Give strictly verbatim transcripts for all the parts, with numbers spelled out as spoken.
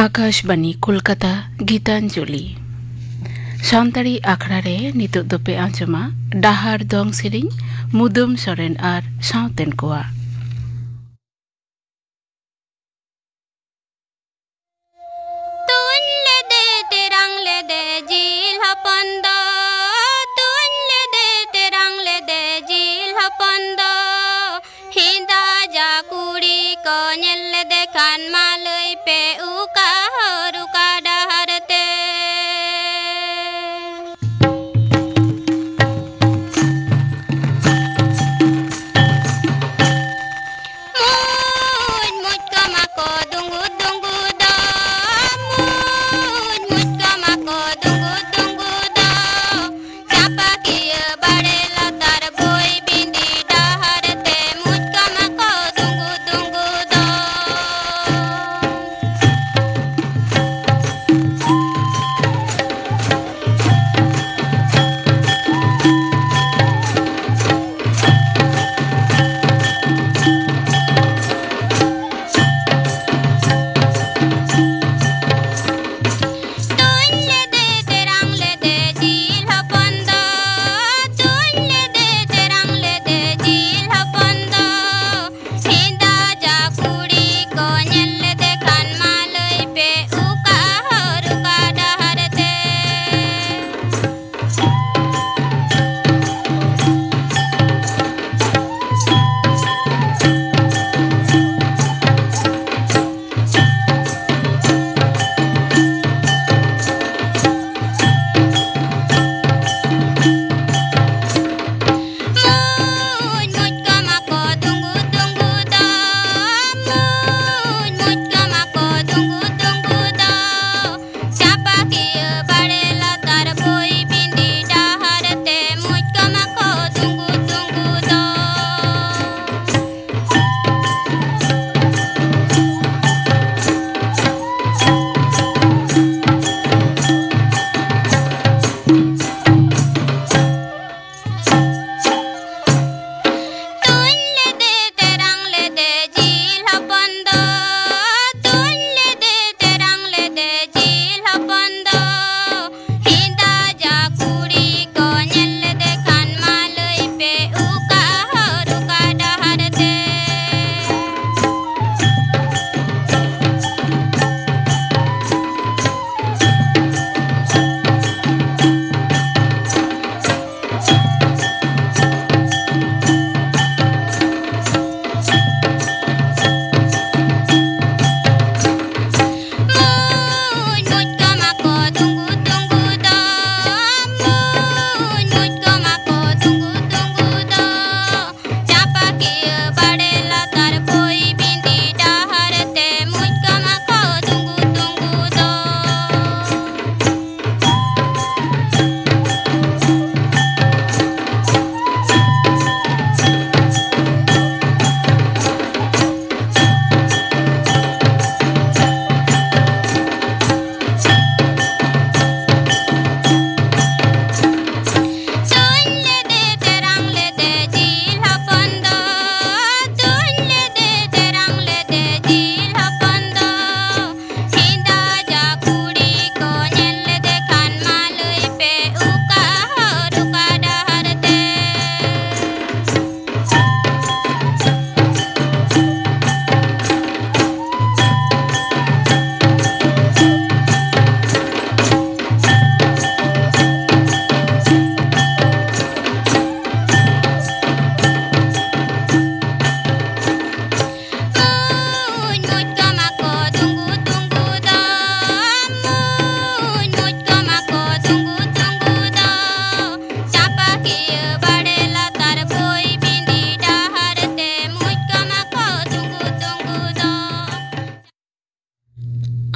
ᱟᱠᱟᱥᱵᱟᱱᱤ ᱠᱳᱞᱠᱟᱛᱟ᱾ ᱜᱤᱛᱟᱧᱡᱚᱞᱤ ᱥᱟᱱᱛᱟᱲᱤ ᱟᱠᱷᱲᱟ ᱨᱮ ᱱᱤᱛᱚᱜ ᱫᱚᱯᱮ ᱟᱸᱡᱚᱢᱟ ᱰᱟᱦᱟᱨ ᱫᱚᱝ ᱥᱮᱨᱮᱧ ᱢᱩᱫᱟᱹᱢ ᱥᱚᱨᱮᱱ ᱟᱨ ᱥᱟᱶᱛᱮᱱ ᱠᱚᱣᱟᱜ᱾ ᱛᱩᱧ ᱞᱮᱫᱮ ᱛᱮᱨᱟᱝ ᱞᱮᱫᱮ ᱡᱤᱞ ᱦᱚᱯᱚᱱ ᱫᱚ, ᱛᱩᱧ ᱞᱮᱫᱮ ᱛᱮᱨᱟᱝ ᱞᱮᱫᱮ ᱡᱤᱞ ᱦᱚᱯᱚᱱ ᱫᱚ, ᱦᱤᱸᱫᱟ ᱡᱟ ᱠᱩᱲᱤ ᱠᱚ ᱧᱮᱞ ᱞᱮᱫᱮ ᱠᱷᱟᱱ ᱢᱟ ᱞᱟᱹᱭ ᱯᱮ ᱚᱠᱟ ᱦᱚᱨ ᱚᱠᱟ ᱰᱟᱦᱟᱨ ᱛᱮ᱾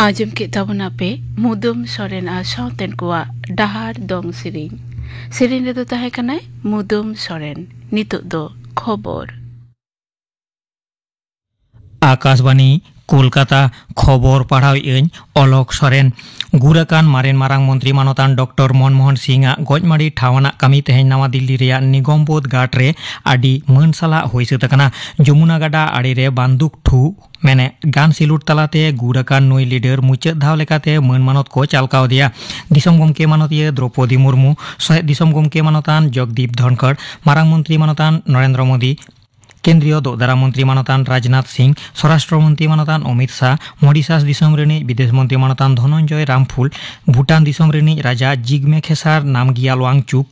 ᱟᱸᱡᱚᱢ ᱠᱮᱫ ᱛᱟᱵᱚᱱᱟᱯᱮ ᱢᱩᱫᱟᱹᱢ ᱥᱚᱨᱮᱱ ᱟᱨ ᱥᱟᱶᱛᱮᱱ ᱠᱚᱣᱟᱜ ᱰᱟᱦᱟᱨ ᱫᱚᱝ ᱥᱮᱨᱮᱧ᱾ ᱥᱮᱨᱮᱧ ᱨᱮᱫᱚ ᱛᱟᱦᱮᱸ ᱠᱟᱱᱟᱭ ᱢᱩᱫᱟᱹᱢ ᱥᱚᱨᱮᱱ᱾ ᱱᱤᱛᱚᱜ ᱫᱚ ᱠᱷᱚᱵᱚᱨ᱾ ᱟᱠᱟᱥᱵᱟᱱᱤ, ᱠᱳᱞᱠᱟᱛᱟ᱾ ᱠᱷᱚᱵᱚᱨ ᱯᱟᱲᱦᱟᱣᱮᱫ ᱟᱹᱧ ᱚᱞᱚᱠ ᱥᱚᱨᱮᱱ᱾ ᱜᱩᱨ ᱟᱠᱟᱱ ᱢᱟᱨᱮᱱ ᱢᱟᱨᱟᱝ ᱢᱚᱱᱛᱨᱤ ᱢᱟᱱᱚᱛᱟᱱ ᱰᱚᱠᱴᱚᱨ ᱢᱚᱱᱢᱳᱦᱚᱱ ᱥᱤᱝ ᱟᱜ ᱜᱚᱡᱢᱟᱹᱲᱤ ᱴᱷᱟᱶ ᱟᱱᱟᱜ ᱠᱟᱹᱢᱤ ᱛᱮᱦᱮᱧ ᱱᱟᱣᱟ ᱫᱤᱞᱞᱤ ᱨᱮᱭᱟᱜ ᱱᱤᱜᱚᱢᱵᱳᱫᱷ ᱜᱷᱟᱴ ᱨᱮ ᱟᱹᱰᱤ ᱢᱟᱹᱱ ᱥᱟᱞᱟᱜ ᱦᱩᱭ ᱥᱟᱹᱛ ᱟᱠᱟᱱᱟ᱾ ᱡᱚᱢᱩᱱᱟ ᱜᱟᱰᱟ ᱟᱲᱮ ᱨᱮ ᱵᱟᱱᱫᱩᱠ ᱴᱷᱩ ᱢᱮᱱᱮ ᱜᱟᱱ ᱥᱤᱞᱩᱴ ᱛᱟᱞᱟᱛᱮ ᱜᱩᱨ ᱟᱠᱟᱱ ᱱᱩᱭ ᱞᱤᱰᱟᱨ ᱢᱩᱪᱟᱹᱫ ᱫᱷᱟᱣ ᱞᱮᱠᱟᱛᱮ ᱢᱟᱹᱱ ᱢᱟᱱᱚᱛ ᱠᱚ ᱪᱟᱞ ᱠᱟᱣᱫᱮᱭᱟ᱾ ᱫᱤᱥᱚᱢ ᱜᱚᱢᱠᱮ ᱢᱟᱱᱚᱛᱤᱭᱟᱹ ᱫᱨᱚᱯᱚᱫᱤ ᱢᱩᱨᱢᱩ, ᱥᱚᱦᱮᱫ ᱫᱤᱥᱚᱢ ᱜᱚᱢᱠᱮ ᱢᱟᱱᱚᱛᱟᱱ ᱡᱚᱜᱽᱫᱤᱯ ᱫᱷᱚᱱᱠᱷᱚᱲ, ᱢᱟᱨᱟᱝ ᱢᱚᱱᱛᱨᱤ ᱢᱟᱱᱚᱛᱟᱱ ᱱᱚᱨᱮᱱᱫᱨᱚ ᱢᱳᱫᱤ, ᱠᱮᱱᱫᱨᱤᱭᱚ ᱫᱚᱜ ᱫᱟᱨᱟᱢ ᱢᱚᱱᱛᱨᱤ ᱢᱟᱱᱚᱛᱟᱱ ᱨᱟᱡᱽᱱᱟᱛᱷ ᱥᱤᱝ, ᱥᱚᱨᱟᱥᱴᱨᱚ ᱢᱚᱱᱛᱨᱤ ᱢᱟᱱᱚᱛᱟᱱ ᱚᱢᱤᱛ ᱥᱟᱦ, ᱢᱚᱨᱤᱥᱟᱥ ᱫᱤᱥᱚᱢ ᱨᱤᱱᱤᱡ ᱵᱤᱫᱮᱥ ᱢᱚᱱᱛᱨᱤ ᱢᱟᱱᱚᱛᱟᱱ ᱫᱷᱚᱱᱚᱱᱡᱚᱭ ᱨᱟᱢᱯᱷᱩᱞ, ᱵᱷᱩᱴᱟᱱ ᱫᱤᱥᱚᱢ ᱨᱤᱱᱤᱡ ᱨᱟᱡᱟ ᱡᱤᱜᱢᱮ ᱠᱷᱮᱥᱟᱨ ᱱᱟᱢᱜᱤᱭᱟᱞ ᱣᱟᱝᱪᱩᱠ,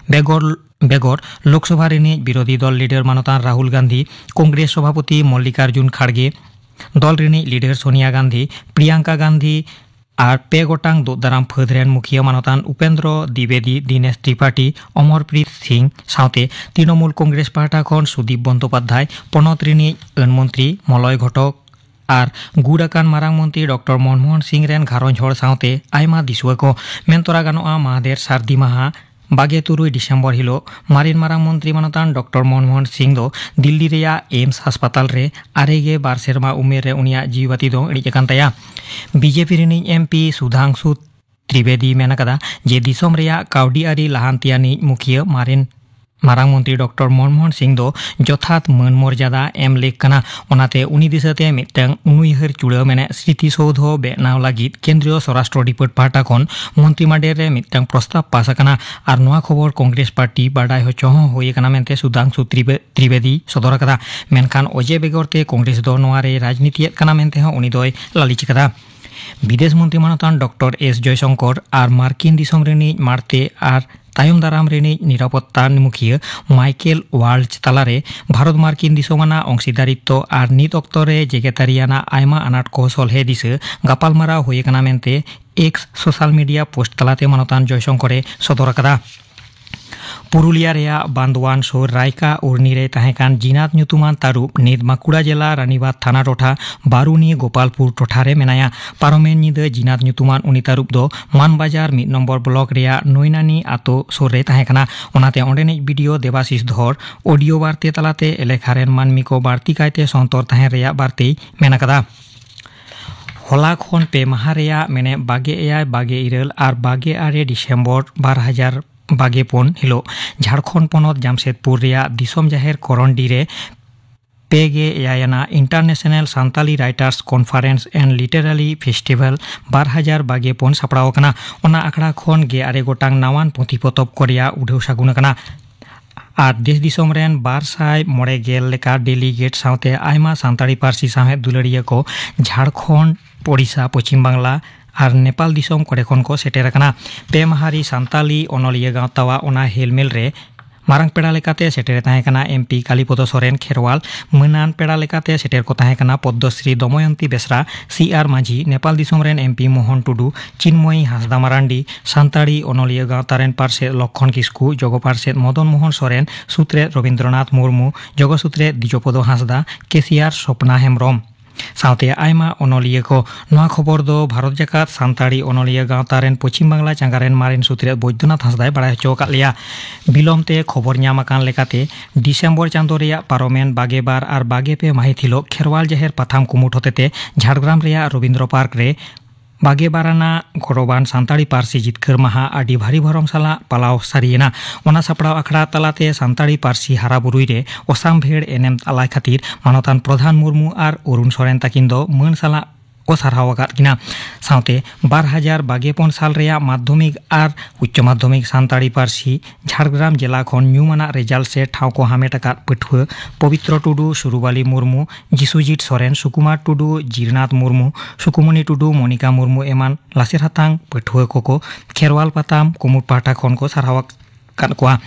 ᱵᱮᱜᱚᱨ ᱵᱮᱜᱚᱨ ᱞᱳᱠᱥᱚᱵᱷᱟ ᱨᱤᱱᱤᱡ ᱵᱤᱨᱳᱫᱷᱤ ᱫᱚᱞ ᱞᱤᱰᱟᱨ ᱢᱟᱱᱚᱛᱟᱱ ᱨᱟᱦᱩᱞ ᱜᱟᱱᱫᱷᱤ, ᱠᱚᱝᱜᱨᱮᱥ ᱥᱚᱵᱷᱟᱯᱚᱛᱤ ᱢᱚᱞᱞᱤᱠᱟᱨᱡᱩᱱ ᱠᱷᱟᱲᱜᱮ, ᱫᱚᱞ ᱨᱤᱱᱤᱡ ᱞᱤᱰᱟᱨ ᱥᱳᱱᱤᱭᱟ ᱜᱟᱱᱫᱷᱤ, ᱯᱨᱤᱭᱟᱝᱠᱟ ᱜᱟᱱᱫᱷᱤ ᱟᱨ ᱯᱮ ᱜᱚᱴᱟᱝ ᱫᱩᱜ ᱫᱟᱨᱟᱢ ᱯᱷᱟᱹᱫᱽ ᱨᱮᱱ ᱢᱩᱠᱷᱤᱭᱟᱹ ᱢᱟᱱᱚᱛᱟᱱ ᱩᱯᱮᱱᱫᱨᱚ ᱫᱤᱵᱮᱫᱤ, ᱫᱤᱱᱮᱥ ᱛᱨᱤᱯᱟᱴᱷᱤ, ᱚᱢᱚᱨᱯᱨᱤᱛ ᱥᱤᱝ ᱥᱟᱶᱛᱮ ᱛᱨᱤᱱᱚᱢᱩᱞ ᱠᱚᱝᱜᱨᱮᱥ ᱯᱟᱦᱴᱟ ᱠᱷᱚᱱ ᱥᱩᱫᱤᱯ ᱵᱚᱱᱫᱳᱯᱟᱫᱽᱫᱷᱟᱭ, ᱯᱚᱱᱚᱛ ᱨᱤᱱᱤᱡ ᱟᱹᱱ ᱢᱚᱱᱛᱨᱤ ᱢᱚᱞᱚᱭ ᱜᱷᱚᱴᱚᱠ ᱟᱨ ᱜᱩᱨ ᱟᱠᱟᱱ ᱢᱟᱨᱟᱝ ᱢᱚᱱᱛᱨᱤ ᱰᱚᱠᱴᱚᱨ ᱢᱚᱱᱢᱳᱦᱚᱱ ᱥᱤᱝ ᱨᱮᱱ ᱜᱷᱟᱨᱚᱸᱡᱽ ᱦᱚᱲ ᱥᱟᱶᱛᱮ ᱟᱭᱢᱟ ᱫᱤᱥᱩᱣᱟᱹ ᱠᱚ᱾ ᱢᱮᱱ ᱛᱚᱨᱟ ᱜᱟᱱᱚᱜᱼᱟ, ᱢᱟᱦᱫᱮᱨ ᱥᱟᱹᱨᱫᱤ ᱢᱟᱦᱟ ᱵᱟᱜᱮ ᱛᱩᱨᱩᱭ ᱰᱤᱥᱮᱢᱵᱚᱨ ᱦᱤᱞᱳᱜ ᱢᱟᱨᱮᱱ ᱢᱟᱨᱟᱝ ᱢᱚᱱᱛᱨᱤ ᱢᱟᱱᱚᱛᱟᱱ ᱰᱚᱠᱴᱚᱨ ᱢᱚᱱᱢᱳᱦᱚᱱ ᱥᱤᱝ ᱫᱚ ᱫᱤᱞᱞᱤ ᱨᱮᱭᱟᱜ ᱮᱢᱥ ᱦᱟᱥᱯᱟᱛᱟᱞ ᱨᱮ ᱟᱨᱮ ᱜᱮ ᱵᱟᱨ ᱥᱮᱨᱢᱟ ᱩᱢᱮᱨ ᱨᱮ ᱩᱱᱤᱭᱟᱜ ᱡᱤᱣᱤ ᱵᱟᱹᱛᱤ ᱫᱚ ᱤᱬᱤᱡ ᱟᱠᱟᱱ ᱛᱟᱭᱟ᱾ ᱵᱤᱡᱮᱯᱤ ᱨᱤᱱᱤᱡ ᱮᱢᱯᱤ ᱥᱩᱫᱷᱟᱝᱥᱩ ᱛᱨᱤᱵᱮᱫᱤ ᱢᱮᱱ ᱟᱠᱟᱫᱟ ᱡᱮ ᱫᱤᱥᱚᱢ ᱨᱮᱭᱟᱜ ᱠᱟᱹᱣᱰᱤ ᱟᱹᱨᱤ ᱞᱟᱦᱟᱱᱛᱤᱭᱟᱱᱤᱡ ᱢᱩᱠᱷᱤᱭᱟᱹ ᱢᱟᱨᱮᱱ ᱢᱟᱨᱟᱝ ᱢᱚᱱᱛᱨᱤ ᱰᱚᱠᱴᱚᱨ ᱢᱚᱱᱢᱳᱦᱚᱱ ᱥᱤᱝ ᱫᱚ ᱡᱚᱛᱷᱟᱛ ᱢᱟᱹᱱ ᱢᱚᱨᱡᱟᱫᱟ ᱮᱢ ᱞᱮᱠ ᱠᱟᱱᱟ᱾ ᱚᱱᱟᱛᱮ ᱩᱱᱤ ᱫᱤᱥᱟᱹᱛᱮ ᱢᱤᱫᱴᱟᱝ ᱩᱱᱩᱭᱦᱟᱹᱨ ᱪᱩᱲᱟᱹ ᱢᱮᱱᱮ ᱥᱨᱤᱛᱤ ᱥᱳᱣᱫᱷᱚ ᱵᱮᱱᱟᱣ ᱞᱟᱹᱜᱤᱫ ᱠᱮᱱᱫᱨᱤᱭᱚ ᱥᱚᱨᱟᱥᱴᱨᱚ ᱰᱤᱯᱟᱨᱴ ᱯᱟᱦᱴᱟ ᱠᱷᱚᱱ ᱢᱚᱱᱛᱨᱤ ᱢᱟᱰᱮᱨ ᱨᱮ ᱢᱤᱫᱴᱟᱝ ᱯᱨᱚᱥᱛᱟᱵ ᱯᱟᱥ ᱟᱠᱟᱱᱟ᱾ ᱟᱨ ᱱᱚᱣᱟ ᱠᱷᱚᱵᱚᱨ ᱠᱚᱝᱜᱨᱮᱥ ᱯᱟᱨᱴᱤ ᱵᱟᱰᱟᱭ ᱦᱚᱪᱚ ᱦᱚᱸ ᱦᱩᱭ ᱟᱠᱟᱱᱟ ᱢᱮᱱᱛᱮ ᱥᱩᱫᱷᱟᱝᱥᱩ ᱛᱨᱤᱵᱮ-, ᱛᱨᱤᱵᱮᱫᱤ ᱥᱚᱫᱚᱨ ᱟᱠᱟᱫᱟ᱾ ᱢᱮᱱᱠᱷᱟᱱ ᱚᱡᱮ ᱵᱮᱜᱚᱨ ᱛᱮ ᱠᱚᱝᱜᱨᱮᱥ ᱫᱚ ᱱᱚᱣᱟ ᱨᱮ ᱨᱟᱡᱽᱱᱤᱛᱤᱭᱮᱫ ᱠᱟᱱᱟ ᱢᱮᱱᱛᱮ ᱦᱚᱸ ᱩᱱᱤ ᱫᱚᱭ ᱞᱟᱹᱞᱤᱥ ᱟᱠᱟᱫᱟ᱾ ᱵᱤᱫᱮᱥ ᱢᱚᱱᱛᱨᱤ ᱢᱟᱱᱚᱛᱟᱱ ᱰᱚᱠᱴᱚᱨ ᱮᱥ ᱡᱚᱭᱥᱚᱝᱠᱚᱨ ᱟᱨ ᱢᱟᱨᱠᱤᱱ ᱫᱤᱥᱚᱢ ᱨᱤᱱᱤᱡ ᱢᱟᱲᱛᱮ ᱟᱨ ᱛᱟᱭᱚᱢ ᱫᱟᱨᱟᱢ ᱨᱤᱱᱤᱡ ᱱᱤᱨᱟᱯᱚᱛᱛᱟ ᱢᱩᱠᱷᱤᱭᱟᱹ ᱢᱟᱭᱠᱮᱞ ᱣᱟᱞᱪ ᱛᱟᱞᱟᱨᱮ ᱵᱷᱟᱨᱚᱛ ᱢᱟᱨᱠᱤᱱ ᱫᱤᱥᱚᱢ ᱟᱱᱟᱜ ᱚᱝᱥᱤᱫᱟᱨᱤᱛᱛᱚ ᱟᱨ ᱱᱤᱛ ᱚᱠᱛᱚ ᱨᱮ ᱡᱮᱜᱮᱛᱟᱹᱨᱤ ᱟᱱᱟᱜ ᱟᱭᱢᱟ ᱟᱱᱟᱴ ᱠᱚ ᱥᱚᱞᱦᱮ ᱫᱤᱥᱟᱹ ᱜᱟᱯᱟᱞᱢᱟᱨᱟᱣ ᱦᱩᱭ ᱟᱠᱟᱱᱟ ᱢᱮᱱᱛᱮ ᱮᱠᱥ ᱥᱳᱥᱟᱞ ᱢᱤᱰᱤᱭᱟ ᱯᱳᱥᱴ ᱛᱟᱞᱟᱛᱮ ᱢᱟᱱᱚᱛᱟᱱ ᱡᱚᱭᱥᱚᱝᱠᱚᱨᱮ ᱥᱚᱫᱚᱨ ᱟᱠᱟᱫᱟ᱾ ᱯᱩᱨᱩᱞᱤᱭᱟ ᱨᱮᱭᱟᱜ ᱵᱟᱱᱫᱣᱟᱱ ᱥᱩᱨ ᱨᱟᱭᱠᱟ ᱩᱨᱱᱤ ᱨᱮ ᱛᱟᱦᱮᱸ ᱠᱟᱱ ᱡᱤᱱᱟᱛ ᱧᱩᱛᱩᱢᱟᱱ ᱛᱟᱹᱨᱩᱵ ᱱᱤᱛ ᱵᱟᱸᱠᱩᱲᱟ ᱡᱮᱞᱟ ᱨᱟᱱᱤᱵᱟᱸᱫᱷ ᱛᱷᱟᱱᱟ ᱴᱚᱴᱷᱟ ᱵᱟᱨᱩᱱᱤ ᱜᱳᱯᱟᱞᱯᱩᱨ ᱴᱚᱴᱷᱟ ᱨᱮ ᱢᱮᱱᱟᱭᱟ᱾ ᱯᱟᱨᱚᱢᱮᱱ ᱧᱤᱫᱟᱹ ᱡᱤᱱᱟᱛ ᱧᱩᱛᱩᱢᱟᱱ ᱩᱱᱤ ᱛᱟᱹᱨᱩᱵ ᱫᱚ ᱢᱟᱱᱵᱟᱡᱟᱨ ᱢᱤᱫ ᱱᱚᱢᱵᱚᱨ ᱵᱞᱚᱠ ᱨᱮᱭᱟᱜ ᱱᱩᱭᱱᱟᱱᱤ ᱟᱛᱳ ᱥᱩᱨ ᱨᱮ ᱛᱟᱦᱮᱸ ᱠᱟᱱᱟ᱾ ᱚᱱᱟᱛᱮ ᱚᱸᱰᱮᱱᱤᱡ ᱵᱤ ᱰᱤ ᱳ ᱫᱮᱵᱟᱥᱤᱥ ᱫᱷᱚᱨ ᱚᱰᱤᱭᱳ ᱵᱟᱨᱛᱮ ᱛᱟᱞᱟᱛᱮ ᱮᱞᱮᱠᱷᱟ ᱨᱮᱱ ᱢᱟᱹᱱᱢᱤ ᱠᱚ ᱵᱟᱹᱲᱛᱤ ᱠᱟᱭᱛᱮ ᱥᱚᱱᱛᱚᱨ ᱛᱟᱦᱮᱸ ᱨᱮᱭᱟᱜ ᱵᱟᱨᱛᱮᱭ ᱢᱮᱱ ᱟᱠᱟᱫᱟ᱾ ᱦᱚᱞᱟ ᱠᱷᱚᱱ ᱯᱮ ᱢᱟᱦᱟ ᱨᱮᱭᱟᱜ, ᱢᱮᱱᱮ ᱵᱟᱜᱮ ᱮᱭᱟᱭ, ᱵᱟᱜᱮ ᱤᱨᱟᱹᱞ ᱟᱨ ᱵᱟᱜᱮ ᱟᱨᱮ ᱰᱤᱥᱮᱢᱵᱚᱨ ᱵᱟᱨ ᱦᱟᱡᱟᱨ ᱵᱟᱜᱮ ᱯᱩᱱ ᱦᱤᱞᱳᱜ ᱡᱷᱟᱲᱠᱷᱚᱸᱰ ᱯᱚᱱᱚᱛ ᱡᱟᱢᱥᱮᱫᱽᱯᱩᱨ ᱨᱮᱭᱟᱜ ᱫᱤᱥᱚᱢ ᱡᱟᱦᱮᱨ ᱠᱚᱨᱚᱱᱰᱤ ᱨᱮ ᱯᱮ ᱜᱮ ᱮᱭᱟᱭ ᱟᱱᱟᱜ International Santali Writers Conference and Literary Festival ᱵᱟᱨ ᱦᱟᱡᱟᱨ ᱵᱟᱜᱮ ᱯᱩᱱ ᱥᱟᱯᱲᱟᱣ ᱟᱠᱟᱱᱟ᱾ ᱚᱱᱟ ᱟᱠᱷᱲᱟ ᱠᱷᱚᱱ ᱜᱮ ᱟᱨᱮ ᱜᱚᱴᱟᱝ ᱱᱟᱣᱟᱱ ᱯᱩᱛᱷᱤ ᱯᱚᱛᱚᱵ ᱠᱚ ᱨᱮᱭᱟᱜ ᱩᱰᱷᱟᱹᱣ ᱥᱟᱹᱜᱩᱱ ᱟᱠᱟᱱᱟ᱾ ᱟᱨ ᱫᱮᱥ ᱫᱤᱥᱚᱢ ᱨᱮᱱ ᱵᱟᱨ ᱥᱟᱭ ᱢᱚᱬᱮ ᱜᱮᱞ ᱞᱮᱠᱟ ᱰᱮᱞᱤᱜᱮᱴ ᱥᱟᱶᱛᱮ ᱟᱭᱢᱟ ᱥᱟᱱᱛᱟᱲᱤ ᱯᱟᱹᱨᱥᱤ ᱥᱟᱶᱦᱮᱫ ᱫᱩᱞᱟᱹᱲᱤᱭᱟᱹ ᱠᱚ ᱡᱷᱟᱲᱠᱷᱚᱸᱰ, ᱳᱰᱤᱥᱟ, ᱯᱚᱪᱷᱤᱢ ᱵᱟᱝᱞᱟ ᱟᱨ ᱱᱮᱯᱟᱞ ᱫᱤᱥᱚᱢ ᱠᱚᱨᱮ ᱠᱷᱚᱱ ᱠᱚ ᱥᱮᱴᱮᱨ ᱟᱠᱟᱱᱟ᱾ ᱯᱮ ᱢᱟᱦᱟᱨᱤ ᱥᱟᱱᱛᱟᱞᱤ ᱚᱱᱚᱞᱤᱭᱟᱹ ᱜᱟᱶᱛᱟᱣᱟᱜ ᱚᱱᱟ ᱦᱮᱞᱢᱮᱞ ᱨᱮ ᱢᱟᱨᱟᱝ ᱯᱮᱲᱟ ᱞᱮᱠᱟᱛᱮ ᱥᱮᱴᱮᱨ ᱛᱟᱦᱮᱸ ᱠᱟᱱᱟ ᱮᱢ ᱯᱤ ᱠᱟᱞᱤᱯᱚᱫᱚ ᱥᱚᱨᱮᱱ ᱠᱷᱮᱨᱣᱟᱞ, ᱢᱟᱹᱱᱟᱱ ᱯᱮᱲᱟ ᱞᱮᱠᱟᱛᱮ ᱥᱮᱴᱮᱨ ᱠᱚ ᱛᱟᱦᱮᱸ ᱠᱟᱱᱟ ᱯᱚᱫᱽᱫᱚᱥᱨᱤ ᱫᱚᱢᱚᱭᱚᱱᱛᱤ ᱵᱮᱥᱨᱟ, ᱥᱤ ᱟᱨ ᱢᱟᱹᱡᱷᱤ, ᱱᱮᱯᱟᱞ ᱫᱤᱥᱚᱢ ᱨᱮᱱ ᱮᱢ ᱯᱤ ᱢᱳᱦᱚᱱ ᱴᱩᱰᱩ, ᱪᱤᱱᱢᱚᱭᱤ ᱦᱟᱸᱥᱫᱟ ᱢᱟᱨᱟᱱᱰᱤ, ᱥᱟᱱᱛᱟᱲᱤ ᱚᱱᱚᱞᱤᱭᱟᱹ ᱜᱟᱶᱛᱟ ᱨᱮᱱ ᱯᱟᱨᱥᱮᱛ ᱞᱚᱠᱠᱷᱚᱱ ᱠᱤᱥᱠᱩ, ᱡᱚᱜᱚ ᱯᱟᱨᱥᱮᱛ ᱢᱚᱫᱚᱱ ᱢᱳᱦᱚᱱ ᱥᱚᱨᱮᱱ, ᱥᱩᱛᱨᱮᱛ ᱨᱚᱵᱤᱱᱫᱨᱚᱱᱟᱛᱷ ᱢᱩᱨᱢᱩ, ᱡᱚᱜᱚ ᱥᱩᱛᱨᱮᱛ ᱫᱤᱡᱚᱯᱚᱫᱚ ᱦᱟᱸᱥᱫᱟ, ᱠᱮᱥᱤᱭᱟᱨ ᱥᱚᱯᱱᱟ ᱦᱮᱢᱵᱨᱚᱢ ᱥᱟᱶᱛᱮ ᱟᱭᱢᱟ ᱚᱱᱚᱞᱤᱭᱟᱹ ᱠᱚ᱾ ᱱᱚᱣᱟ ᱠᱷᱚᱵᱚᱨ ᱫᱚ ᱵᱷᱟᱨᱚᱛ ᱡᱟᱠᱟᱛ ᱥᱟᱱᱛᱟᱲᱤ ᱚᱱᱚᱞᱤᱭᱟᱹ ᱜᱟᱶᱛᱟ ᱨᱮᱱ ᱯᱚᱪᱷᱤᱢ ᱵᱟᱝᱞᱟ ᱪᱟᱸᱜᱟ ᱨᱮᱱ ᱢᱟᱨᱮᱱ ᱥᱩᱛᱨᱮᱛ ᱵᱳᱭᱫᱚᱱᱟᱛᱷ ᱦᱟᱸᱥᱫᱟᱭ ᱵᱟᱲᱟᱭ ᱦᱚᱪᱚ ᱟᱠᱟᱫ ᱞᱮᱭᱟ᱾ ᱵᱤᱞᱚᱢ ᱛᱮ ᱠᱷᱚᱵᱚᱨ ᱧᱟᱢ ᱟᱠᱟᱱ ᱞᱮᱠᱟᱛᱮ, ᱰᱤᱥᱮᱢᱵᱚᱨ ᱪᱟᱸᱫᱚ ᱨᱮᱭᱟᱜ ᱯᱟᱨᱚᱢᱮᱱ ᱵᱟᱜᱮ ᱵᱟᱨ ᱟᱨ ᱵᱟᱜᱮ ᱯᱮ ᱢᱟᱹᱦᱤᱛ ᱦᱤᱞᱳᱜ ᱠᱷᱮᱨᱣᱟᱞ ᱡᱟᱦᱮᱨ ᱯᱟᱛᱷᱟᱢ ᱠᱩᱢᱩᱴ ᱦᱚᱛᱮᱛᱮ ᱡᱷᱟᱲᱜᱨᱟᱢ ᱨᱮᱭᱟᱜ ᱨᱚᱵᱤᱱᱫᱨᱚ ᱯᱟᱨᱠ ᱨᱮ ᱵᱟᱜᱮ ᱵᱟᱨ ᱟᱱᱟᱜ ᱜᱚᱨᱚᱵᱟᱱ ᱥᱟᱱᱛᱟᱲᱤ ᱯᱟᱹᱨᱥᱤ ᱡᱤᱛᱠᱟᱹᱨ ᱢᱟᱦᱟ ᱟᱹᱰᱤ ᱵᱷᱟᱹᱨᱤ ᱵᱷᱚᱨᱚᱢ ᱥᱟᱞᱟᱜ ᱯᱟᱞᱟᱣ ᱥᱟᱹᱨᱤᱭᱮᱱᱟ᱾ ᱚᱱᱟ ᱥᱟᱯᱲᱟᱣ ᱟᱠᱷᱲᱟ ᱛᱟᱞᱟᱛᱮ ᱥᱟᱱᱛᱟᱲᱤ ᱯᱟᱹᱨᱥᱤ ᱦᱟᱨᱟ ᱵᱩᱨᱩᱭ ᱨᱮ ᱚᱥᱟᱢᱵᱷᱮᱲ ᱮᱱᱮᱢ ᱟᱞᱟᱭ ᱠᱷᱟᱹᱛᱤᱨ ᱢᱟᱱᱚᱛᱟᱱ ᱯᱨᱚᱫᱷᱟᱱ ᱢᱩᱨᱢᱩ ᱟᱨ ᱚᱨᱩᱱ ᱥᱚᱨᱮᱱ ᱛᱟᱹᱠᱤᱱ ᱫᱚ ᱢᱟᱹᱱ ᱥᱟᱞᱟᱜ ᱠᱚ ᱥᱟᱨᱦᱟᱣ ᱟᱠᱟᱫ ᱠᱤᱱᱟ᱾ ᱥᱟᱶᱛᱮ ᱵᱟᱨ ᱦᱟᱡᱟᱨ ᱵᱟᱜᱮ ᱯᱩᱱ ᱥᱟᱞ ᱨᱮᱭᱟᱜ ᱢᱟᱫᱽᱫᱷᱚᱢᱤᱠ ᱟᱨ ᱩᱪᱪᱚ ᱢᱟᱫᱽᱫᱷᱚᱢᱤᱠ ᱥᱟᱱᱛᱟᱲᱤ ᱯᱟᱹᱨᱥᱤ ᱡᱷᱟᱲᱜᱨᱟᱢ ᱡᱮᱞᱟ ᱠᱷᱚᱱ ᱧᱩᱢᱟᱱᱟᱜ ᱨᱮᱡᱟᱞᱴ ᱥᱮ ᱴᱷᱟᱶ ᱠᱚ ᱦᱟᱢᱮᱴ ᱟᱠᱟᱫ ᱯᱟᱹᱴᱷᱩᱣᱟᱹ ᱯᱚᱵᱤᱛᱨᱚ ᱴᱩᱰᱩ, ᱥᱩᱨᱩᱵᱟᱞᱤ ᱢᱩᱨᱢᱩ, ᱡᱤᱥᱩᱡᱤᱛ ᱥᱚᱨᱮᱱ, ᱥᱩᱠᱩᱢᱟᱨ ᱴᱩᱰᱩ, ᱡᱤᱨᱱᱟᱛᱷ ᱢᱩᱨᱢᱩ, ᱥᱩᱠᱩᱢᱚᱱᱤ ᱴᱩᱰᱩ, ᱢᱚᱱᱤᱠᱟ ᱢᱩᱨᱢᱩ ᱮᱢᱟᱱ ᱞᱟᱥᱮᱨ ᱦᱟᱛᱟᱝ ᱯᱟᱹᱴᱷᱩᱣᱟᱹ ᱠᱚᱠᱚ ᱠᱷᱮᱨᱣᱟᱞ ᱯᱟᱛᱷᱟᱢ ᱠᱩᱢᱩᱴ ᱯᱟᱦᱴᱟ ᱠᱷᱚᱱ ᱠᱚ ᱥᱟᱨᱦᱟᱣ ᱟᱠᱟᱫ ᱠᱚᱣᱟ᱾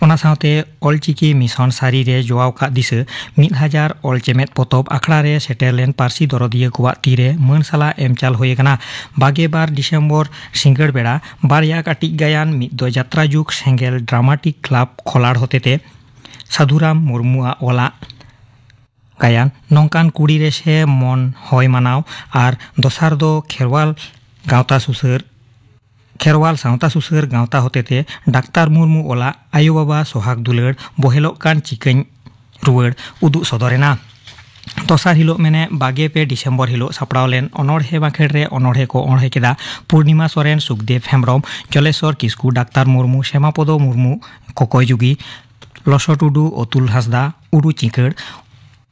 ᱚᱱᱟ ᱥᱟᱶᱛᱮ ᱚᱞᱪᱤᱠᱤ ᱢᱤᱥᱚᱱ ᱥᱟᱹᱨᱤ ᱨᱮ ᱡᱚᱣᱟᱣ ᱠᱟᱜ ᱫᱤᱥᱟᱹ ᱢᱤᱫ ᱦᱟᱡᱟᱨ ᱚᱞ ᱪᱮᱢᱮᱫ ᱯᱚᱛᱚᱵ ᱟᱠᱷᱲᱟ ᱨᱮ ᱥᱮᱴᱮᱨ ᱞᱮᱱ ᱯᱟᱹᱨᱥᱤ ᱫᱚᱨᱚᱫᱤᱭᱟᱹ ᱠᱚᱣᱟᱜ ᱛᱤᱨᱮ ᱢᱟᱹᱱ ᱥᱟᱞᱟᱜ ᱮᱢ ᱪᱟᱞ ᱦᱩᱭ ᱟᱠᱟᱱᱟ᱾ ᱵᱟᱜᱮ ᱵᱟᱨ ᱰᱤᱥᱮᱢᱵᱚᱨ ᱥᱤᱸᱜᱟᱹᱲ ᱵᱮᱲᱟ ᱵᱟᱨᱭᱟ ᱠᱟᱹᱴᱤᱡ ᱜᱟᱭᱟᱱ, ᱢᱤᱫ ᱫᱚ ᱡᱟᱛᱨᱟ ᱡᱩᱜᱽ ᱥᱮᱸᱜᱮᱞ ᱰᱨᱟᱢᱟᱴᱤᱠ ᱠᱞᱟᱵᱽ ᱠᱷᱚᱞᱟᱲ ᱦᱚᱛᱮᱛᱮ ᱥᱟᱹᱫᱷᱩᱨᱟᱢ ᱢᱩᱨᱢᱩᱣᱟᱜ ᱚᱞᱟᱜ ᱜᱟᱭᱟᱱ ᱱᱚᱝᱠᱟᱱ ᱠᱩᱲᱤ ᱨᱮᱥᱮ ᱢᱚᱱ ᱦᱚᱭ ᱢᱟᱱᱟᱣ ᱟᱨ ᱫᱚᱥᱟᱨ ᱫᱚ ᱠᱷᱮᱨᱣᱟᱞ ᱜᱟᱶᱛᱟ ᱥᱩᱥᱟᱹᱨ ᱠᱷᱮᱨᱣᱟᱞ ᱥᱟᱶᱛᱟ ᱥᱩᱥᱟᱹᱨ ᱜᱟᱶᱛᱟ ᱦᱚᱛᱮᱛᱮ ᱰᱟᱠᱛᱟᱨ ᱢᱩᱨᱢᱩ ᱚᱞᱟᱜ ᱟᱭᱳ ᱵᱟᱵᱟ ᱥᱚᱦᱟᱜᱽ ᱫᱩᱞᱟᱹᱲ ᱵᱚᱦᱮᱞᱚᱜ ᱠᱟᱱ ᱪᱤᱠᱟᱹᱧ ᱨᱩᱣᱟᱹᱲ ᱩᱫᱩᱜ ᱥᱚᱫᱚᱨ ᱮᱱᱟ᱾ ᱫᱚᱥᱟᱨ ᱦᱤᱞᱳᱜ ᱢᱮᱱᱮ ᱵᱟᱜᱮ ᱯᱮ ᱰᱤᱥᱮᱢᱵᱚᱨ ᱦᱤᱞᱳᱜ ᱥᱟᱯᱲᱟᱣ ᱞᱮᱱ ᱚᱱᱚᱬᱦᱮ ᱵᱟᱸᱠᱷᱮᱲ ᱨᱮ ᱚᱱᱚᱬᱦᱮ ᱠᱚ ᱚᱬᱦᱮ ᱠᱮᱫᱟ ᱯᱩᱨᱱᱤᱢᱟ ᱥᱚᱨᱮᱱ, ᱥᱩᱠᱫᱮᱵ ᱦᱮᱢᱵᱨᱚᱢ, ᱡᱚᱞᱮᱥᱚᱨ ᱠᱤᱥᱠᱩ, ᱰᱟᱠᱛᱟᱨ ᱢᱩᱨᱢᱩ, ᱥᱮᱢᱟ ᱯᱚᱫᱚ ᱢᱩᱨᱢᱩ, ᱠᱚᱠᱚᱭ ᱡᱩᱜᱤ, ᱞᱚᱥᱚ ᱴᱩᱰᱩ, ᱚᱛᱩᱞ ᱦᱟᱸᱥᱫᱟ, ᱩᱰᱩ ᱪᱤᱸᱠᱟᱹᱲ,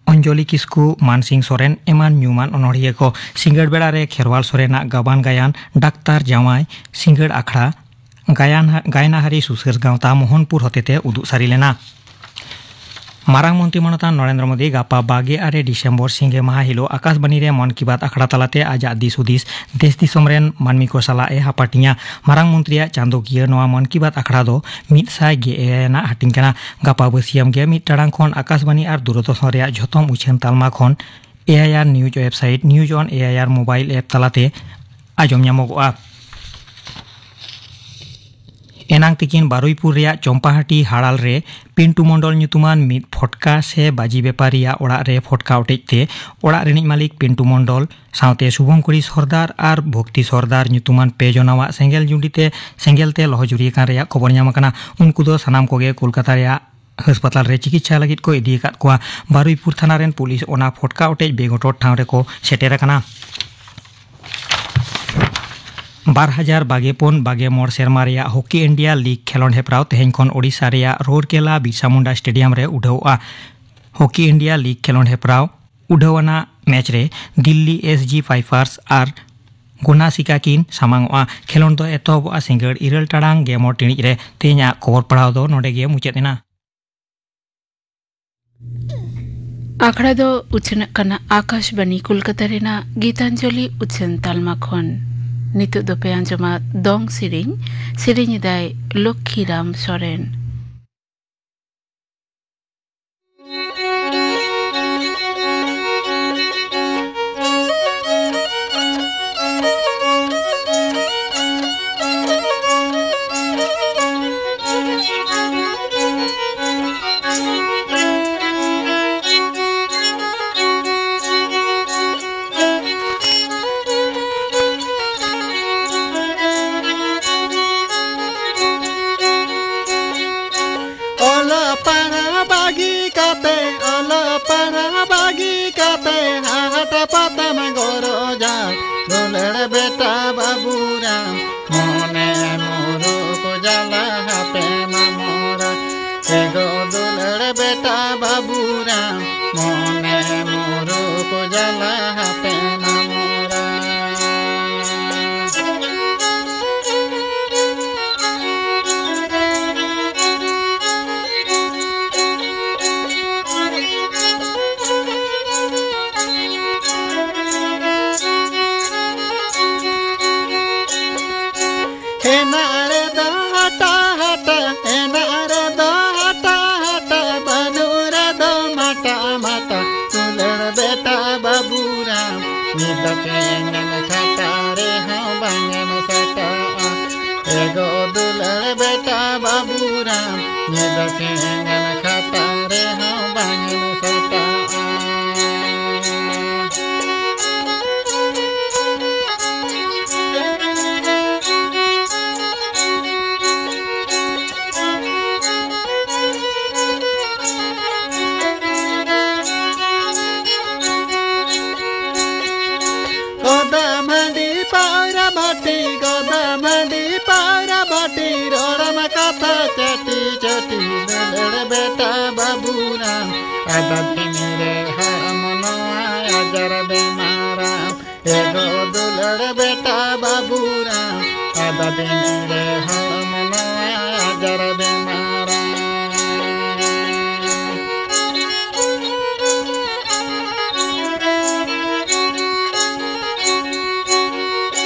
ᱚᱧᱡᱚᱞᱤ ᱠᱤᱥᱠᱩ, ᱢᱟᱱᱥᱤᱝ ᱥᱚᱨᱮᱱ ᱮᱢᱟᱱ ᱧᱩᱢᱟᱱ ᱚᱱᱚᱬᱦᱤᱭᱟᱹ ᱠᱚ᱾ ᱥᱤᱸᱜᱟᱹᱲ ᱵᱮᱲᱟ ᱨᱮ ᱠᱷᱮᱨᱣᱟᱞ ᱥᱚᱨᱮᱱᱟᱜ ᱜᱟᱵᱟᱱ ᱜᱟᱭᱟᱱ ᱰᱟᱠᱛᱟᱨ ᱡᱟᱶᱟᱭ ᱥᱤᱸᱜᱟᱹᱲ ᱟᱠᱷᱲᱟ ᱜᱟᱭᱟᱱ, ᱜᱟᱭᱱᱟᱦᱟᱨᱤ ᱥᱩᱥᱟᱹᱨ ᱜᱟᱶᱛᱟ ᱢᱳᱦᱚᱱᱯᱩᱨ ᱦᱚᱛᱮᱛᱮ ᱩᱫᱩᱜ ᱥᱟᱹᱨᱤ ᱞᱮᱱᱟ᱾ ᱢᱟᱨᱟᱝ ᱢᱚᱱᱛᱨᱤ ᱢᱟᱱᱚᱛᱟᱱ ᱱᱚᱨᱮᱱᱫᱨᱚ ᱢᱳᱫᱤ ᱜᱟᱯᱟ ᱵᱟᱜᱮ ᱟᱨᱮ ᱰᱤᱥᱮᱢᱵᱚᱨ ᱥᱤᱸᱜᱮ ᱢᱟᱦᱟ ᱦᱤᱞᱳᱜ ᱟᱠᱟᱥᱵᱟᱱᱤ ᱨᱮ ᱢᱚᱱ ᱠᱤ ᱵᱟᱛ ᱟᱠᱷᱲᱟ ᱛᱟᱞᱟᱛᱮ ᱟᱡᱟᱜ ᱫᱤᱥ ᱦᱩᱫᱤᱥ ᱫᱮᱥ ᱫᱤᱥᱚᱢ ᱨᱮᱱ ᱢᱟᱹᱱᱢᱤ ᱠᱚ ᱥᱟᱞᱟᱜ ᱮ ᱦᱟᱯᱟᱴᱤᱧᱟ᱾ ᱢᱟᱨᱟᱝ ᱢᱚᱱᱛᱨᱤᱭᱟᱜ ᱪᱟᱸᱫᱚᱠᱤᱭᱟᱹ ᱱᱚᱣᱟ ᱢᱚᱱ ᱠᱤ ᱵᱟᱛ ᱟᱠᱷᱲᱟ ᱫᱚ ᱢᱤᱫ ᱥᱟᱭ ᱜᱮᱞ ᱮᱭᱟᱭ ᱟᱱᱟᱜ ᱦᱟᱹᱴᱤᱧ ᱠᱟᱱᱟ᱾ ᱜᱟᱯᱟ ᱵᱟᱹᱥᱤᱭᱟᱹᱢ ᱜᱮ ᱢᱤᱫ ᱴᱟᱲᱟᱝ ᱠᱷᱚᱱ ᱟᱠᱟᱥᱵᱟᱱᱤ ᱟᱨ ᱫᱩᱨᱚᱫᱚᱨᱥᱚᱱ ᱨᱮᱭᱟᱜ ᱡᱷᱚᱛᱚᱢ ᱩᱪᱷᱟᱹᱱ ᱛᱟᱞᱢᱟ ᱠᱷᱚᱱ ᱮ ᱟᱭ ᱟᱨ ᱱᱤᱭᱩᱡᱽ ᱳᱭᱮᱵᱽᱥᱟᱭᱤᱴ ᱱᱤᱭᱩᱡᱽ ᱚᱱ ᱮ ᱟᱭ ᱟᱨ ᱢᱳᱵᱟᱭᱤᱞ ᱮᱯ ᱛᱟᱞᱟᱛᱮ ᱟᱸᱡᱚᱢ ᱧᱟᱢᱚᱜᱚᱜᱼᱟ᱾ ᱮᱱᱟᱝ ᱛᱤᱠᱤᱱ ᱵᱟᱨᱩᱭᱯᱩᱨ ᱨᱮᱭᱟᱜ ᱪᱚᱢᱯᱟᱦᱟᱴᱤ ᱦᱟᱲᱟᱞ ᱨᱮ ᱯᱤᱱᱴᱩ ᱢᱚᱱᱰᱚᱞ ᱧᱩᱛᱩᱢᱟᱱ ᱢᱤᱫ ᱯᱷᱚᱴᱠᱟ ᱥᱮ ᱵᱟᱹᱡᱤ ᱵᱮᱯᱟᱨᱤᱭᱟᱜ ᱚᱲᱟᱜ ᱨᱮ ᱯᱷᱚᱴᱠᱟ ᱚᱴᱮᱡ ᱛᱮ ᱚᱲᱟᱜ ᱨᱤᱱᱤᱡ ᱢᱟᱹᱞᱤᱠ ᱯᱤᱱᱴᱩ ᱢᱚᱱᱰᱚᱞ ᱥᱟᱶᱛᱮ ᱥᱩᱵᱷᱚᱝᱠᱩᱨᱤ ᱥᱚᱨᱫᱟᱨ ᱟᱨ ᱵᱷᱚᱠᱛᱤ ᱥᱚᱨᱫᱟᱨ ᱧᱩᱛᱩᱢᱟᱱ ᱯᱮ ᱡᱚᱱᱟᱣᱟᱜ ᱥᱮᱸᱜᱮᱞ ᱡᱩᱸᱰᱤ ᱛᱮ ᱥᱮᱸᱜᱮᱞ ᱛᱮ ᱞᱚᱦᱚ ᱡᱩᱨᱤ ᱟᱠᱟᱱ ᱨᱮᱭᱟᱜ ᱠᱷᱚᱵᱚᱨ ᱧᱟᱢ ᱟᱠᱟᱱᱟ᱾ ᱩᱱᱠᱩ ᱫᱚ ᱥᱟᱱᱟᱢ ᱠᱚᱜᱮ ᱠᱳᱞᱠᱟᱛᱟ ᱨᱮᱭᱟᱜ ᱦᱟᱥᱯᱟᱛᱟᱞ ᱨᱮ ᱪᱤᱠᱤᱛᱥᱟ ᱞᱟᱹᱜᱤᱫ ᱠᱚ ᱤᱫᱤ ᱟᱠᱟᱫ ᱠᱚᱣᱟ᱾ ᱵᱟᱨᱩᱭᱯᱩᱨ ᱛᱷᱟᱱᱟ ᱨᱮᱱ ᱯᱩᱞᱤᱥ ᱚᱱᱟ ᱯᱷᱚᱴᱠᱟ ᱚᱴᱮᱡ ᱵᱮᱜᱚᱴᱚᱨ ᱴᱷᱟᱶ ᱨᱮᱠᱚ ᱥᱮᱴᱮᱨ ᱟᱠᱟᱱᱟ᱾ ᱵᱟᱨ ᱦᱟᱡᱟᱨ ᱵᱟᱜᱮ ᱯᱩᱱ ᱵᱟᱜᱮ ᱢᱚᱬ ᱥᱮᱨᱢᱟ ᱨᱮᱭᱟᱜ ᱦᱚᱠᱤ ᱤᱱᱰᱤᱭᱟ ᱞᱤᱜᱽ ᱠᱷᱮᱞᱚᱸᱰ ᱦᱮᱯᱨᱟᱣ ᱛᱮᱦᱮᱧ ᱠᱷᱚᱱ ᱳᱰᱤᱥᱟ ᱨᱮᱭᱟᱜ ᱨᱳᱨᱠᱮᱞᱟ ᱵᱤᱨᱥᱟ ᱢᱩᱱᱰᱟ ᱥᱴᱮᱰᱤᱭᱟᱢ ᱨᱮ ᱩᱰᱷᱟᱹᱣᱚᱜᱼᱟ᱾ ᱦᱚᱠᱤ ᱤᱱᱰᱤᱭᱟ ᱞᱤᱜᱽ ᱠᱷᱮᱞᱚᱸᱰ ᱦᱮᱯᱨᱟᱣ ᱩᱰᱷᱟᱹᱣ ᱟᱱᱟᱜ ᱢᱮᱪ ᱨᱮ ᱫᱤᱞᱞᱤ ᱮᱥ ᱡᱤ ᱯᱷᱟᱭᱯᱷᱟᱨᱥ ᱟᱨ ᱜᱳᱱᱟᱥᱤᱠᱟ ᱠᱤᱱ ᱥᱟᱢᱟᱝᱚᱜᱼᱟ᱾ ᱠᱷᱮᱞᱚᱸᱰ ᱫᱚ ᱮᱛᱚᱦᱚᱵᱚᱜᱼᱟ ᱥᱤᱸᱜᱟᱹᱲ ᱤᱨᱟᱹᱞ ᱴᱟᱲᱟᱝ ᱜᱮᱞ ᱢᱚᱬ ᱴᱤᱬᱤᱡ ᱨᱮ᱾ ᱛᱮᱦᱮᱧᱟᱜ ᱠᱷᱚᱵᱚᱨ ᱯᱟᱲᱦᱟᱣ ᱫᱚ ᱱᱚᱰᱮ ᱜᱮ ᱢᱩᱪᱟᱹᱫ ᱮᱱᱟ᱾ ᱟᱠᱷᱲᱟ ᱫᱚ ᱩᱪᱷᱟᱹᱱᱚᱜ ᱠᱟᱱᱟ ᱟᱠᱟᱥᱵᱟᱱᱤ ᱠᱳᱞᱠᱟᱛᱟ ᱨᱮᱱᱟᱜ ᱜᱤᱛᱟᱧᱡᱚᱞᱤ ᱩᱪᱷᱟᱹᱱ ᱛᱟᱞᱢᱟ ᱠᱷᱚᱱ᱾ ᱱᱤᱛᱚᱜ ᱫᱚᱯᱮ ᱟᱸᱡᱚᱢᱟ ᱫᱚᱝ ᱥᱮᱨᱮᱧ᱾ ᱥᱮᱨᱮᱧ ᱮᱫᱟᱭ ᱞᱚᱠᱠᱷᱤᱨᱟᱢ ᱥᱚᱨᱮᱱ᱾ ᱡᱟ ᱫᱩᱞᱟᱹᱲ ᱵᱮᱴᱟ ᱵᱟᱹᱵᱩᱨᱟᱢ, ᱢᱚᱱᱮ ᱢᱩᱨᱩᱠ ᱡᱟᱞᱟ ᱦᱟᱯᱮ ᱢᱟ ᱢᱚᱨᱟ᱾ ᱮ ᱜᱚ ᱫᱩᱞᱟᱹᱲ ᱵᱮᱴᱟ ᱵᱟᱹᱵᱩᱨᱟᱢ, ᱢᱚᱱᱮ ᱢᱩᱨᱩᱠ ᱡᱟᱞᱟ ᱦᱟᱯᱮ ᱢᱟ ᱢᱚᱨᱟ᱾ ᱦᱮᱱᱟᱜ ᱨᱮᱫᱚ ᱦᱟᱴᱟ ᱦᱟᱴᱟ, ᱦᱮᱱᱟᱜ ᱨᱮᱫᱚ ᱦᱟᱴᱟ ᱦᱟᱴᱟ, ᱵᱟᱹᱱᱩᱜ ᱨᱮᱫᱚ ᱢᱟᱴᱟ ᱢᱟᱴᱟ᱾ ᱫᱩᱞᱟᱹᱲ ᱵᱮᱴᱟ ᱵᱟᱹᱵᱩᱨᱟᱢ, ᱧᱤᱫᱟᱹ ᱥᱤᱧ ᱮᱢ ᱠᱷᱟᱴᱟ ᱨᱮᱦᱚᱸ ᱵᱟᱝ ᱮᱢ ᱥᱟᱴᱟᱜᱼᱟ᱾ ᱮ ᱜᱚ ᱫᱩᱞᱟᱹᱲ ᱵᱮᱴᱟ ᱵᱟᱹᱵᱩᱨᱟᱢ, ᱧᱤᱫᱟᱹ ᱥᱤᱧ ᱮᱢ ᱠᱷᱟᱴᱟ ᱨᱮᱦᱚᱸ ᱵᱟᱝ ᱮᱢ ᱥᱟᱴᱟᱜᱼᱟ᱾ ᱜᱚᱫᱟᱢ ᱦᱟᱺᱰᱤ ᱯᱟᱹᱣᱨᱟᱹ ᱵᱷᱟᱹᱴᱤ, ᱜᱚᱫᱟᱢ ᱦᱟᱺᱰᱤ ᱯᱟᱹᱣᱨᱟᱹ ᱵᱷᱟᱹᱴᱤ, ᱨᱚᱲᱟᱢ ᱠᱟᱛᱷᱟ ᱪᱟᱹᱴᱤ ᱪᱟᱹᱴᱤ, ᱫᱩᱞᱟᱹᱲ ᱵᱮᱴᱟ ᱵᱟᱹᱵᱩᱨᱟᱢ, ᱟᱫᱚ ᱫᱤᱱ ᱨᱮ ᱦᱟᱲᱟᱢ ᱱᱚᱣᱟ ᱟᱡᱟᱨ ᱵᱮᱢᱟᱨᱟᱢ᱾ ᱮ ᱜᱚ ᱫᱩᱞᱟᱹᱲ ᱵᱮᱴᱟ ᱵᱟᱹᱵᱩᱨᱟᱢ, ᱟᱫᱚ ᱫᱤᱱ ᱨᱮ ᱦᱟᱲᱟᱢ ᱱᱚᱣᱟ ᱟᱡᱟᱨ ᱵᱮᱢᱟᱨᱟᱢ᱾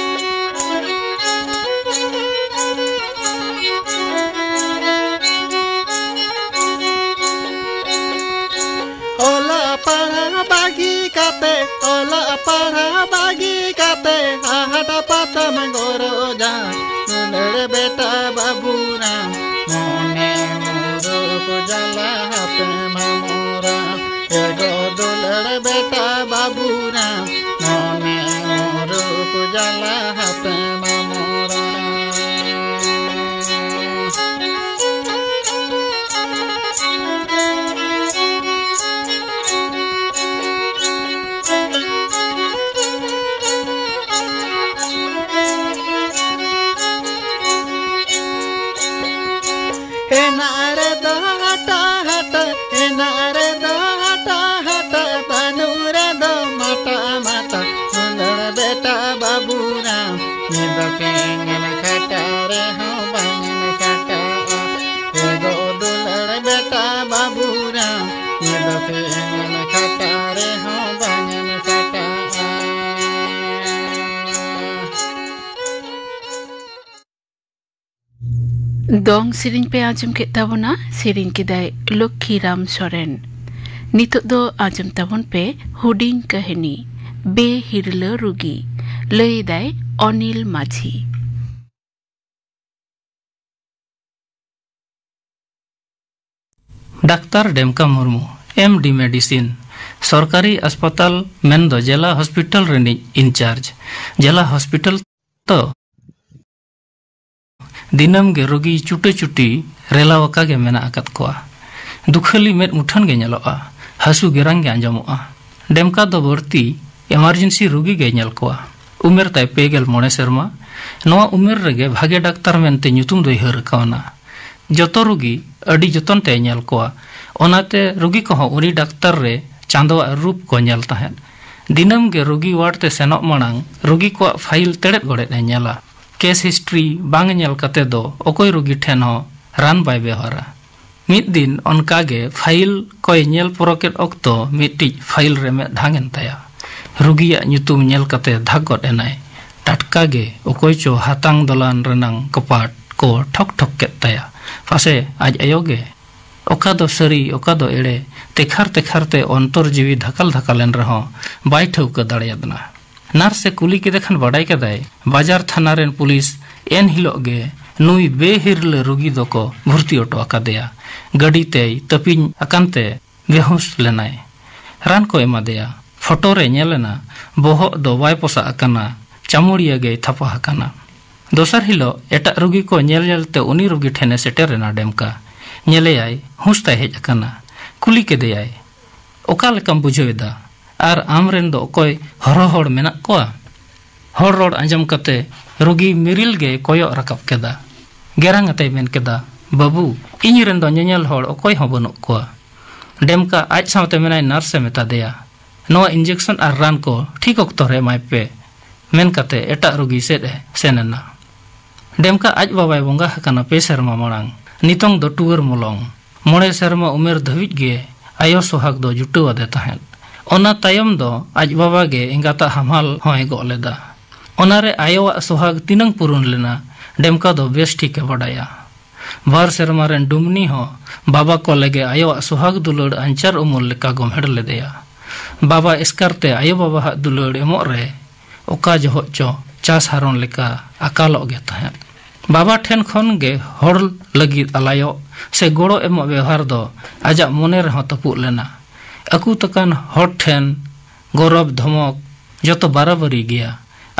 ᱚᱞᱚᱜ ᱯᱟᱲᱦᱟᱜ ᱵᱟᱹᱜᱤ ᱠᱟᱛᱮ, ᱚᱞᱚᱜ ᱯᱟᱲᱦᱟᱜ ᱵᱟᱹᱜᱤ ᱠᱟᱛᱮ, ᱦᱟᱴ ᱯᱟᱛᱟᱢ ᱜᱚᱨᱚᱡᱟ᱾ ᱫᱩᱞᱟᱹᱲ ᱵᱮᱴᱟ ᱵᱟᱹᱵᱩᱨᱟᱢ, ᱢᱚᱱᱮ ᱢᱩᱨᱩᱠ ᱡᱟᱞᱟ ᱦᱟᱯᱮ ᱢᱟ ᱢᱚᱨᱟ᱾ ᱮ ᱜᱚ ᱫᱩᱞᱟᱹᱲ ᱵᱮᱴᱟ ᱵᱟᱹᱵᱩᱨᱟᱢ, ᱢᱚᱱᱮ ᱢᱩᱨᱩᱠ ᱡᱟᱞᱟ ᱦᱟᱯᱮ ᱢᱟ ᱢᱚᱨᱟ᱾ ᱵᱟᱹᱵᱩᱨᱟᱢ, ᱧᱤᱫᱟᱹ ᱥᱤᱧ ᱮᱢ ᱠᱷᱟᱴᱟᱜ ᱨᱮᱦᱚᱸ ᱵᱟᱝ ᱮᱢ ᱥᱟᱴᱟᱜᱼᱟ᱾ ᱮ ᱜᱚ ᱫᱩᱞᱟᱹᱲ ᱵᱮᱴᱟ ᱵᱟᱹᱵᱩᱨᱟᱢ, ᱧᱤᱫᱟᱹ ᱥᱤᱧ ᱮᱢ ᱠᱷᱟᱴᱟᱜ ᱨᱮᱦᱚᱸ ᱵᱟᱝ ᱮᱢ ᱥᱟᱴᱟᱜᱼᱟ᱾ ᱫᱚᱝ ᱥᱮᱨᱮᱧ ᱯᱮ ᱟᱸᱡᱚᱢ ᱠᱮᱫ ᱛᱟᱵᱚᱱᱟ, ᱥᱮᱨᱮᱧ ᱠᱮᱫᱟᱭ ᱞᱚᱠᱠᱷᱤᱨᱟᱢ ᱥᱚᱨᱮᱱ᱾ ᱱᱤᱛᱚᱜ ᱫᱚ ᱟᱸᱡᱚᱢ ᱛᱟᱵᱚᱱ ᱯᱮ ᱦᱩᱰᱤᱧ ᱠᱟᱹᱦᱱᱤ, ᱵᱮᱦᱤᱨᱞᱟᱹ ᱨᱩᱜᱤ᱾ ᱞᱟᱹᱭ ᱮᱫᱟᱭ ᱚᱱᱤᱞ ᱢᱟᱹᱡᱷᱤ᱾ ᱰᱟᱠᱛᱟᱨ ᱰᱮᱢᱠᱟ ᱢᱩᱨᱢᱩ, ᱮᱢ ᱰᱤ ᱢᱮᱰᱤᱥᱤᱱ, ᱥᱚᱨᱠᱟᱨᱤ ᱦᱟᱥᱯᱟᱛᱟᱞ ᱢᱮᱱᱫᱚ ᱡᱮᱞᱟ ᱦᱚᱥᱯᱤᱴᱟᱞ ᱨᱤᱱᱤᱡ ᱤᱱᱪᱟᱨᱡᱽ᱾ ᱡᱮᱞᱟ ᱦᱚᱥᱯᱤᱴᱟᱞ ᱫᱚ ᱫᱤᱱᱟᱹᱢ ᱜᱮ ᱨᱩᱜᱤ ᱪᱩᱴᱟᱹ ᱪᱩᱴᱤ ᱨᱮᱞᱟᱣ ᱟᱠᱟ ᱜᱮ ᱢᱮᱱᱟᱜ ᱟᱠᱟᱫ ᱠᱚᱣᱟ᱾ ᱫᱩᱠᱷᱟᱹᱞᱤ ᱢᱮᱫ ᱢᱩᱴᱷᱟᱹᱱ ᱜᱮ ᱧᱮᱞᱚᱜᱼᱟ, ᱦᱟᱹᱥᱩ ᱜᱮᱨᱟᱝ ᱜᱮ ᱟᱸᱡᱚᱢᱚᱜᱼᱟ᱾ ᱰᱮᱢᱠᱟ ᱫᱚ ᱵᱟᱹᱲᱛᱤ ᱮᱢᱟᱨᱡᱮᱱᱥᱤ ᱨᱩᱜᱤ ᱜᱮᱭ ᱧᱮᱞ ᱠᱚᱣᱟ᱾ ᱩᱢᱮᱨ ᱛᱟᱭ ᱯᱮ ᱜᱮᱞ ᱢᱚᱬᱮ ᱥᱮᱨᱢᱟ᱾ ᱱᱚᱣᱟ ᱩᱢᱮᱨ ᱨᱮᱜᱮ ᱵᱷᱟᱜᱮ ᱰᱟᱠᱛᱟᱨ ᱢᱮᱱᱛᱮ ᱧᱩᱛᱩᱢ ᱫᱚᱭ ᱦᱟᱹᱨ ᱠᱟᱣᱱᱟ᱾ ᱡᱚᱛᱚ ᱨᱩᱜᱤ ᱟᱹᱰᱤ ᱡᱚᱛᱚᱱ ᱛᱮᱭ ᱧᱮᱞ ᱠᱚᱣᱟ᱾ ᱚᱱᱟᱛᱮ ᱨᱩᱜᱤ ᱠᱚᱦᱚᱸ ᱩᱱᱤ ᱰᱟᱠᱛᱟᱨ ᱨᱮ ᱪᱟᱸᱫᱚᱣᱟᱜ ᱨᱩᱯ ᱠᱚ ᱧᱮᱞ ᱛᱟᱦᱮᱸᱫ᱾ ᱫᱤᱱᱟᱹᱢ ᱜᱮ ᱨᱩᱜᱤ ᱣᱟᱨᱰ ᱛᱮ ᱥᱮᱱᱚᱜ ᱢᱟᱲᱟᱝ ᱨᱩᱜᱤ ᱠᱚᱣᱟᱜ ᱯᱷᱟᱭᱤᱞ ᱛᱮᱲᱮᱫ ᱜᱚᱲᱮᱫ ᱮ ᱧᱮᱞᱟ᱾ ᱠᱮᱥ ᱦᱤᱥᱴᱨᱤ ᱵᱟᱝ ᱧᱮᱞ ᱠᱟᱛᱮ ᱫᱚ ᱚᱠᱚᱭ ᱨᱩᱜᱤ ᱴᱷᱮᱱ ᱦᱚᱸ ᱨᱟᱱ ᱵᱟᱭ ᱵᱮᱣᱦᱟᱨᱟ᱾ ᱢᱤᱫ ᱫᱤᱱ ᱚᱱᱠᱟ ᱜᱮ ᱯᱷᱟᱭᱤᱞ ᱠᱚᱭ ᱧᱮᱞ ᱯᱚᱨᱚᱠᱮᱫ ᱚᱠᱛᱚ ᱢᱤᱫᱴᱤᱡ ᱯᱷᱟᱭᱤᱞ ᱨᱮ ᱢᱮᱫ ᱰᱷᱟᱝ ᱮᱱ ᱛᱟᱭᱟ᱾ ᱨᱩᱜᱤᱭᱟᱜ ᱧᱩᱛᱩᱢ ᱧᱮᱞ ᱠᱟᱛᱮ ᱫᱷᱟᱠ ᱜᱚᱫ ᱮᱱᱟᱭ᱾ ᱴᱟᱴᱠᱟ ᱜᱮ ᱚᱠᱚᱭ ᱪᱚ ᱦᱟᱛᱟᱝ ᱫᱚᱞᱟᱱ ᱨᱮᱱᱟᱝ ᱠᱚᱯᱟᱴ ᱠᱚ ᱴᱷᱚᱠ ᱴᱷᱚᱠ ᱠᱮᱫ ᱛᱟᱭᱟ᱾ ᱯᱟᱥᱮ ᱟᱡ ᱟᱭᱳ ᱜᱮ᱾ ᱚᱠᱟ ᱫᱚ ᱥᱟᱹᱨᱤ, ᱚᱠᱟ ᱫᱚ ᱮᱲᱮ, ᱛᱮᱠᱷᱟᱨ ᱛᱮᱠᱷᱟᱨ ᱛᱮ ᱚᱱᱛᱚᱨ ᱡᱤᱣᱤ ᱫᱷᱟᱠᱟᱞ ᱫᱷᱟᱠᱟᱞ ᱮᱱ ᱨᱮᱦᱚᱸ ᱵᱟᱭ ᱴᱷᱟᱹᱣᱠᱟᱹ ᱫᱟᱲᱮᱭᱟᱫᱱᱟ᱾ ᱱᱟᱨᱥ ᱮ ᱠᱩᱞᱤ ᱠᱮᱫᱮ ᱠᱷᱟᱱ ᱵᱟᱰᱟᱭ ᱠᱮᱫᱟᱭ, ᱵᱟᱡᱟᱨ ᱛᱷᱟᱱᱟ ᱨᱮᱱ ᱯᱩᱞᱤᱥ ᱮᱱ ᱦᱤᱞᱳᱜ ᱜᱮ ᱱᱩᱭ ᱵᱮᱦᱤᱨᱞᱟᱹ ᱨᱩᱜᱤ ᱫᱚᱠᱚ ᱵᱷᱩᱨᱛᱤ ᱚᱴᱚ ᱟᱠᱟᱫᱮᱭᱟ᱾ ᱜᱟᱹᱰᱤ ᱛᱮᱭ ᱛᱟᱹᱯᱤᱧ ᱟᱠᱟᱱ ᱛᱮ ᱵᱮᱦᱩᱸᱥ ᱞᱮᱱᱟᱭ᱾ ᱨᱟᱱ ᱠᱚ ᱮᱢᱟᱫᱮᱭᱟ᱾ ᱯᱷᱳᱴᱳ ᱨᱮ ᱧᱮᱞ ᱮᱱᱟ, ᱵᱚᱦᱚᱜ ᱫᱚ ᱵᱟᱭ ᱯᱚᱥᱟᱜ ᱟᱠᱟᱱᱟ, ᱪᱟᱢᱩᱲᱤᱭᱟᱹ ᱜᱮᱭ ᱛᱷᱟᱯᱟ ᱟᱠᱟᱱᱟ᱾ ᱫᱚᱥᱟᱨ ᱦᱤᱞᱳᱜ ᱮᱴᱟᱜ ᱨᱩᱜᱤ ᱠᱚ ᱧᱮᱞ ᱧᱮᱞ ᱛᱮ ᱩᱱᱤ ᱨᱩᱜᱤ ᱴᱷᱮᱱᱮ ᱥᱮᱴᱮᱨ ᱮᱱᱟ ᱰᱮᱢᱠᱟ᱾ ᱧᱮᱞᱮᱭᱟᱭ, ᱦᱩᱸᱥ ᱛᱟᱭ ᱦᱮᱡ ᱟᱠᱟᱱᱟ᱾ ᱠᱩᱞᱤ ᱠᱮᱫᱮᱭᱟᱭ, "ᱚᱠᱟ ᱞᱮᱠᱟᱢ ᱵᱩᱡᱷᱟᱹᱣ ᱮᱫᱟ? ᱟᱨ ᱟᱢ ᱨᱮᱱ ᱫᱚ ᱚᱠᱚᱭ ᱦᱚᱨᱦᱚ ᱦᱚᱲ ᱢᱮᱱᱟᱜ ᱠᱚᱣᱟ?" ᱦᱚᱲ ᱨᱚᱲ ᱟᱸᱡᱚᱢ ᱠᱟᱛᱮ ᱨᱩᱜᱤ ᱢᱤᱨᱤᱞ ᱜᱮᱭ ᱠᱚᱭᱚᱜ ᱨᱟᱠᱟᱵ ᱠᱮᱫᱟ᱾ ᱜᱮᱨᱟᱝ ᱟᱛᱮᱭ ᱢᱮᱱ ᱠᱮᱫᱟ, "ᱵᱟᱹᱵᱩ, ᱤᱧ ᱨᱮᱱ ᱫᱚ ᱧᱮᱧᱮᱞ ᱦᱚᱲ ᱚᱠᱚᱭ ᱦᱚᱸ ᱵᱟᱹᱱᱩᱜ ᱠᱚᱣᱟ᱾ ᱰᱮᱢᱠᱟ ᱟᱡ ᱥᱟᱶᱛᱮ ᱢᱮᱱᱟᱭ ᱱᱟᱨᱥ ᱮ ᱢᱮᱛᱟ ᱫᱮᱭᱟ, 'ᱱᱚᱣᱟ ᱤᱧᱡᱮᱠᱥᱚᱱ ᱟᱨ ᱨᱟᱱ ᱠᱚ ᱴᱷᱤᱠ ᱚᱠᱛᱚ ᱨᱮ ᱮᱢᱟᱭ ᱯᱮ᱾ ᱢᱮᱱ ᱠᱟᱛᱮ ᱮᱴᱟᱜ ᱨᱩᱜᱤ ᱥᱮᱫ ᱮ ᱥᱮᱱ ᱮᱱᱟ᱾ ᱰᱮᱢᱠᱟ ᱟᱡ ᱵᱟᱵᱟᱭ ᱵᱚᱸᱜᱟ ᱟᱠᱟᱱᱟ ᱯᱮ ᱥᱮᱨᱢᱟ ᱢᱟᱲᱟᱝ᱾ ᱱᱤᱛᱚᱝ ᱫᱚ ᱴᱩᱣᱟᱹᱨ ᱢᱚᱞᱚᱝ᱾ ᱢᱚᱬᱮ ᱥᱮᱨᱢᱟ ᱩᱢᱮᱨ ᱫᱷᱟᱹᱵᱤᱡ ᱜᱮ ᱟᱭᱳ ᱥᱚᱦᱟᱜ ᱫᱚ ᱡᱩᱴᱟᱹᱣ ᱟᱫᱮ ᱛᱟᱦᱮᱸᱫ᱾ ᱚᱱᱟ ᱛᱟᱭᱚᱢ ᱫᱚ ᱟᱡ ᱵᱟᱵᱟ ᱜᱮ ᱮᱸᱜᱟᱛᱟᱜ ᱦᱟᱢᱟᱞ ᱦᱚᱸᱭ ᱜᱚᱜ ᱞᱮᱫᱟ᱾ ᱚᱱᱟᱨᱮ ᱟᱭᱳᱣᱟᱜ ᱥᱚᱦᱟᱜ ᱛᱤᱱᱟᱹᱝ ᱯᱩᱨᱩᱱ ᱞᱮᱱᱟ, ᱰᱮᱢᱠᱟ ᱫᱚ ᱵᱮᱥ ᱴᱷᱤᱠ ᱮ ᱵᱟᱰᱟᱭᱟ᱾ ᱵᱟᱨ ᱥᱮᱨᱢᱟ ᱨᱮᱱ ᱰᱩᱢᱱᱤ ᱦᱚᱸ ᱵᱟᱵᱟ ᱠᱚ ᱞᱮᱜᱮ ᱟᱭᱳᱣᱟᱜ ᱥᱚᱦᱟᱜ ᱫᱩᱞᱟᱹᱲ ᱟᱧᱪᱟᱨ ᱩᱢᱩᱞ ᱞᱮᱠᱟ ᱜᱚᱢᱦᱮᱲ ᱞᱮᱫᱮᱭᱟ᱾ ᱵᱟᱵᱟ ᱮᱥᱠᱟᱨ ᱛᱮ ᱟᱭᱳ ᱵᱟᱵᱟᱣᱟᱜ ᱫᱩᱞᱟᱹᱲ ᱮᱢᱚᱜ ᱨᱮ ᱚᱠᱟ ᱡᱚᱦᱚᱜ ᱪᱚ ᱪᱟᱥ ᱦᱟᱨᱚᱱ ᱞᱮᱠᱟ ᱟᱠᱟᱞᱚᱜ ᱜᱮ ᱛᱟᱦᱮᱸᱫ᱾ ᱵᱟᱵᱟ ᱴᱷᱮᱱ ᱠᱷᱚᱱ ᱜᱮ ᱦᱚᱲ ᱞᱟᱹᱜᱤᱫ ᱟᱞᱟᱭᱚᱜ ᱥᱮ ᱜᱚᱲᱚ ᱮᱢᱚᱜ ᱵᱮᱣᱦᱟᱨ ᱫᱚ ᱟᱡᱟᱜ ᱢᱚᱱᱮ ᱨᱮᱦᱚᱸ ᱛᱟᱹᱯᱩᱜ ᱞᱮᱱᱟ᱾ ᱟᱹᱠᱩ ᱛᱟᱠᱟᱱ ᱦᱚᱲ ᱴᱷᱮᱱ ᱜᱚᱨᱚᱵᱽ ᱫᱷᱚᱢᱚᱠ ᱡᱚᱛᱚ ᱵᱟᱨᱟᱵᱟᱹᱨᱤ ᱜᱮᱭᱟ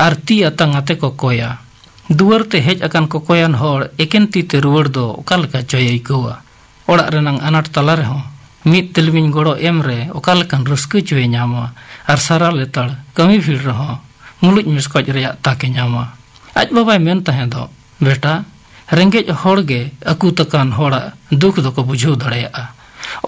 ᱟᱨ ᱛᱤ ᱟᱛᱟᱝ ᱟᱛᱮ ᱠᱚ ᱠᱚᱭᱟ᱾ ᱫᱩᱣᱟᱹᱨ ᱛᱮ ᱦᱮᱡ ᱟᱠᱟᱱ ᱠᱚᱠᱚᱭᱟᱱ ᱦᱚᱲ ᱮᱠᱮᱱ ᱛᱤ ᱛᱮ ᱨᱩᱣᱟᱹᱲ ᱫᱚ ᱚᱠᱟ ᱞᱮᱠᱟ ᱪᱚᱭ ᱟᱹᱭᱠᱟᱹᱣᱟ᱾ ᱚᱲᱟᱜ ᱨᱮᱱᱟᱜ ᱟᱱᱟᱴ ᱛᱟᱞᱟ ᱨᱮᱦᱚᱸ ᱢᱤᱫ ᱛᱤᱞᱢᱤᱧ ᱜᱚᱲᱚ ᱮᱢ ᱨᱮ ᱚᱠᱟ ᱞᱮᱠᱟᱱ ᱨᱟᱹᱥᱠᱟᱹ ᱪᱚᱭ ᱧᱟᱢᱟ᱾ ᱟᱨ ᱥᱟᱨᱟ ᱞᱮᱛᱟᱲ ᱠᱟᱹᱢᱤ ᱵᱷᱤᱲ ᱨᱮᱦᱚᱸ ᱢᱩᱞᱩᱡ ᱢᱮᱥᱠᱚᱡ ᱨᱮᱭᱟᱜ ᱛᱟᱠ ᱮ ᱧᱟᱢᱟ᱾ ᱟᱡ ᱵᱟᱵᱟᱭ ᱢᱮᱱ ᱛᱟᱦᱮᱸ ᱫᱚ, ᱵᱮᱴᱟ, ᱨᱮᱸᱜᱮᱡ ᱦᱚᱲ ᱜᱮ ᱟᱹᱠᱩ ᱛᱟᱠᱟᱱ ᱦᱚᱲᱟᱜ ᱫᱩᱠ ᱫᱚᱠᱚ ᱵᱩᱡᱷᱟᱹᱣ ᱫᱟᱲᱮᱭᱟᱜᱼᱟ᱾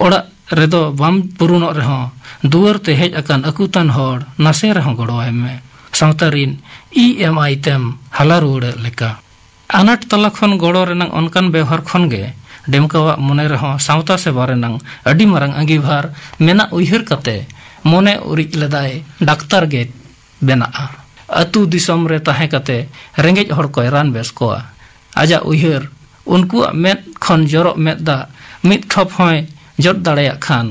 ᱚᱲᱟᱜ ᱨᱮᱫᱚ ᱵᱟᱢ ᱯᱩᱨᱩᱱᱚᱜ ᱨᱮᱦᱚᱸ ᱫᱩᱣᱟᱹᱨ ᱛᱮ ᱦᱮᱡ ᱟᱠᱟᱱ ᱟᱹᱠᱩᱛᱟᱱ ᱦᱚᱲ ᱱᱟᱥᱮ ᱨᱮᱦᱚᱸ ᱜᱚᱲᱚᱣᱟᱭ ᱢᱮ᱾ ᱥᱟᱶᱛᱟ ᱨᱤᱱ ᱤ ᱮᱢ ᱟᱭ ᱛᱮᱢ ᱦᱟᱞᱟ ᱨᱩᱣᱟᱹᱲᱮᱫ ᱞᱮᱠᱟ᱾ ᱟᱱᱟᱴ ᱛᱟᱞᱟ ᱠᱷᱚᱱ ᱜᱚᱲᱚ ᱨᱮᱱᱟᱜ ᱚᱱᱠᱟᱱ ᱵᱮᱣᱦᱟᱨ ᱠᱷᱚᱱ ᱜᱮ ᱰᱮᱢᱠᱟᱣᱟᱜ ᱢᱚᱱᱮ ᱨᱮᱦᱚᱸ ᱥᱟᱶᱛᱟ ᱥᱮᱵᱟ ᱨᱮᱱᱟᱜ ᱟᱹᱰᱤ ᱢᱟᱨᱟᱝ ᱟᱸᱜᱤᱵᱷᱟᱨ ᱢᱮᱱᱟᱜ ᱩᱭᱦᱟᱹᱨ ᱠᱟᱛᱮ ᱢᱚᱱᱮ ᱩᱨᱤᱡ ᱞᱮᱫᱟᱭ ᱰᱟᱠᱛᱟᱨ ᱜᱮ ᱵᱮᱱᱟᱜᱼᱟ᱾ ᱟᱹᱛᱩ ᱫᱤᱥᱚᱢ ᱨᱮ ᱛᱟᱦᱮᱸ ᱠᱟᱛᱮ ᱨᱮᱸᱜᱮᱡ ᱦᱚᱲ ᱠᱚᱭ ᱨᱟᱱ ᱵᱮᱥ ᱠᱚᱣᱟ᱾ ᱟᱡᱟᱜ ᱩᱭᱦᱟᱹᱨ, ᱩᱱᱠᱩᱣᱟᱜ ᱢᱮᱫ ᱠᱷᱚᱱ ᱡᱚᱨᱚᱜ ᱢᱮᱫ ᱫᱟᱜ ᱢᱤᱫ ᱴᱷᱚᱯ ᱦᱚᱸᱭ ᱡᱚᱫ ᱫᱟᱲᱮᱭᱟᱜ ᱠᱷᱟᱱ,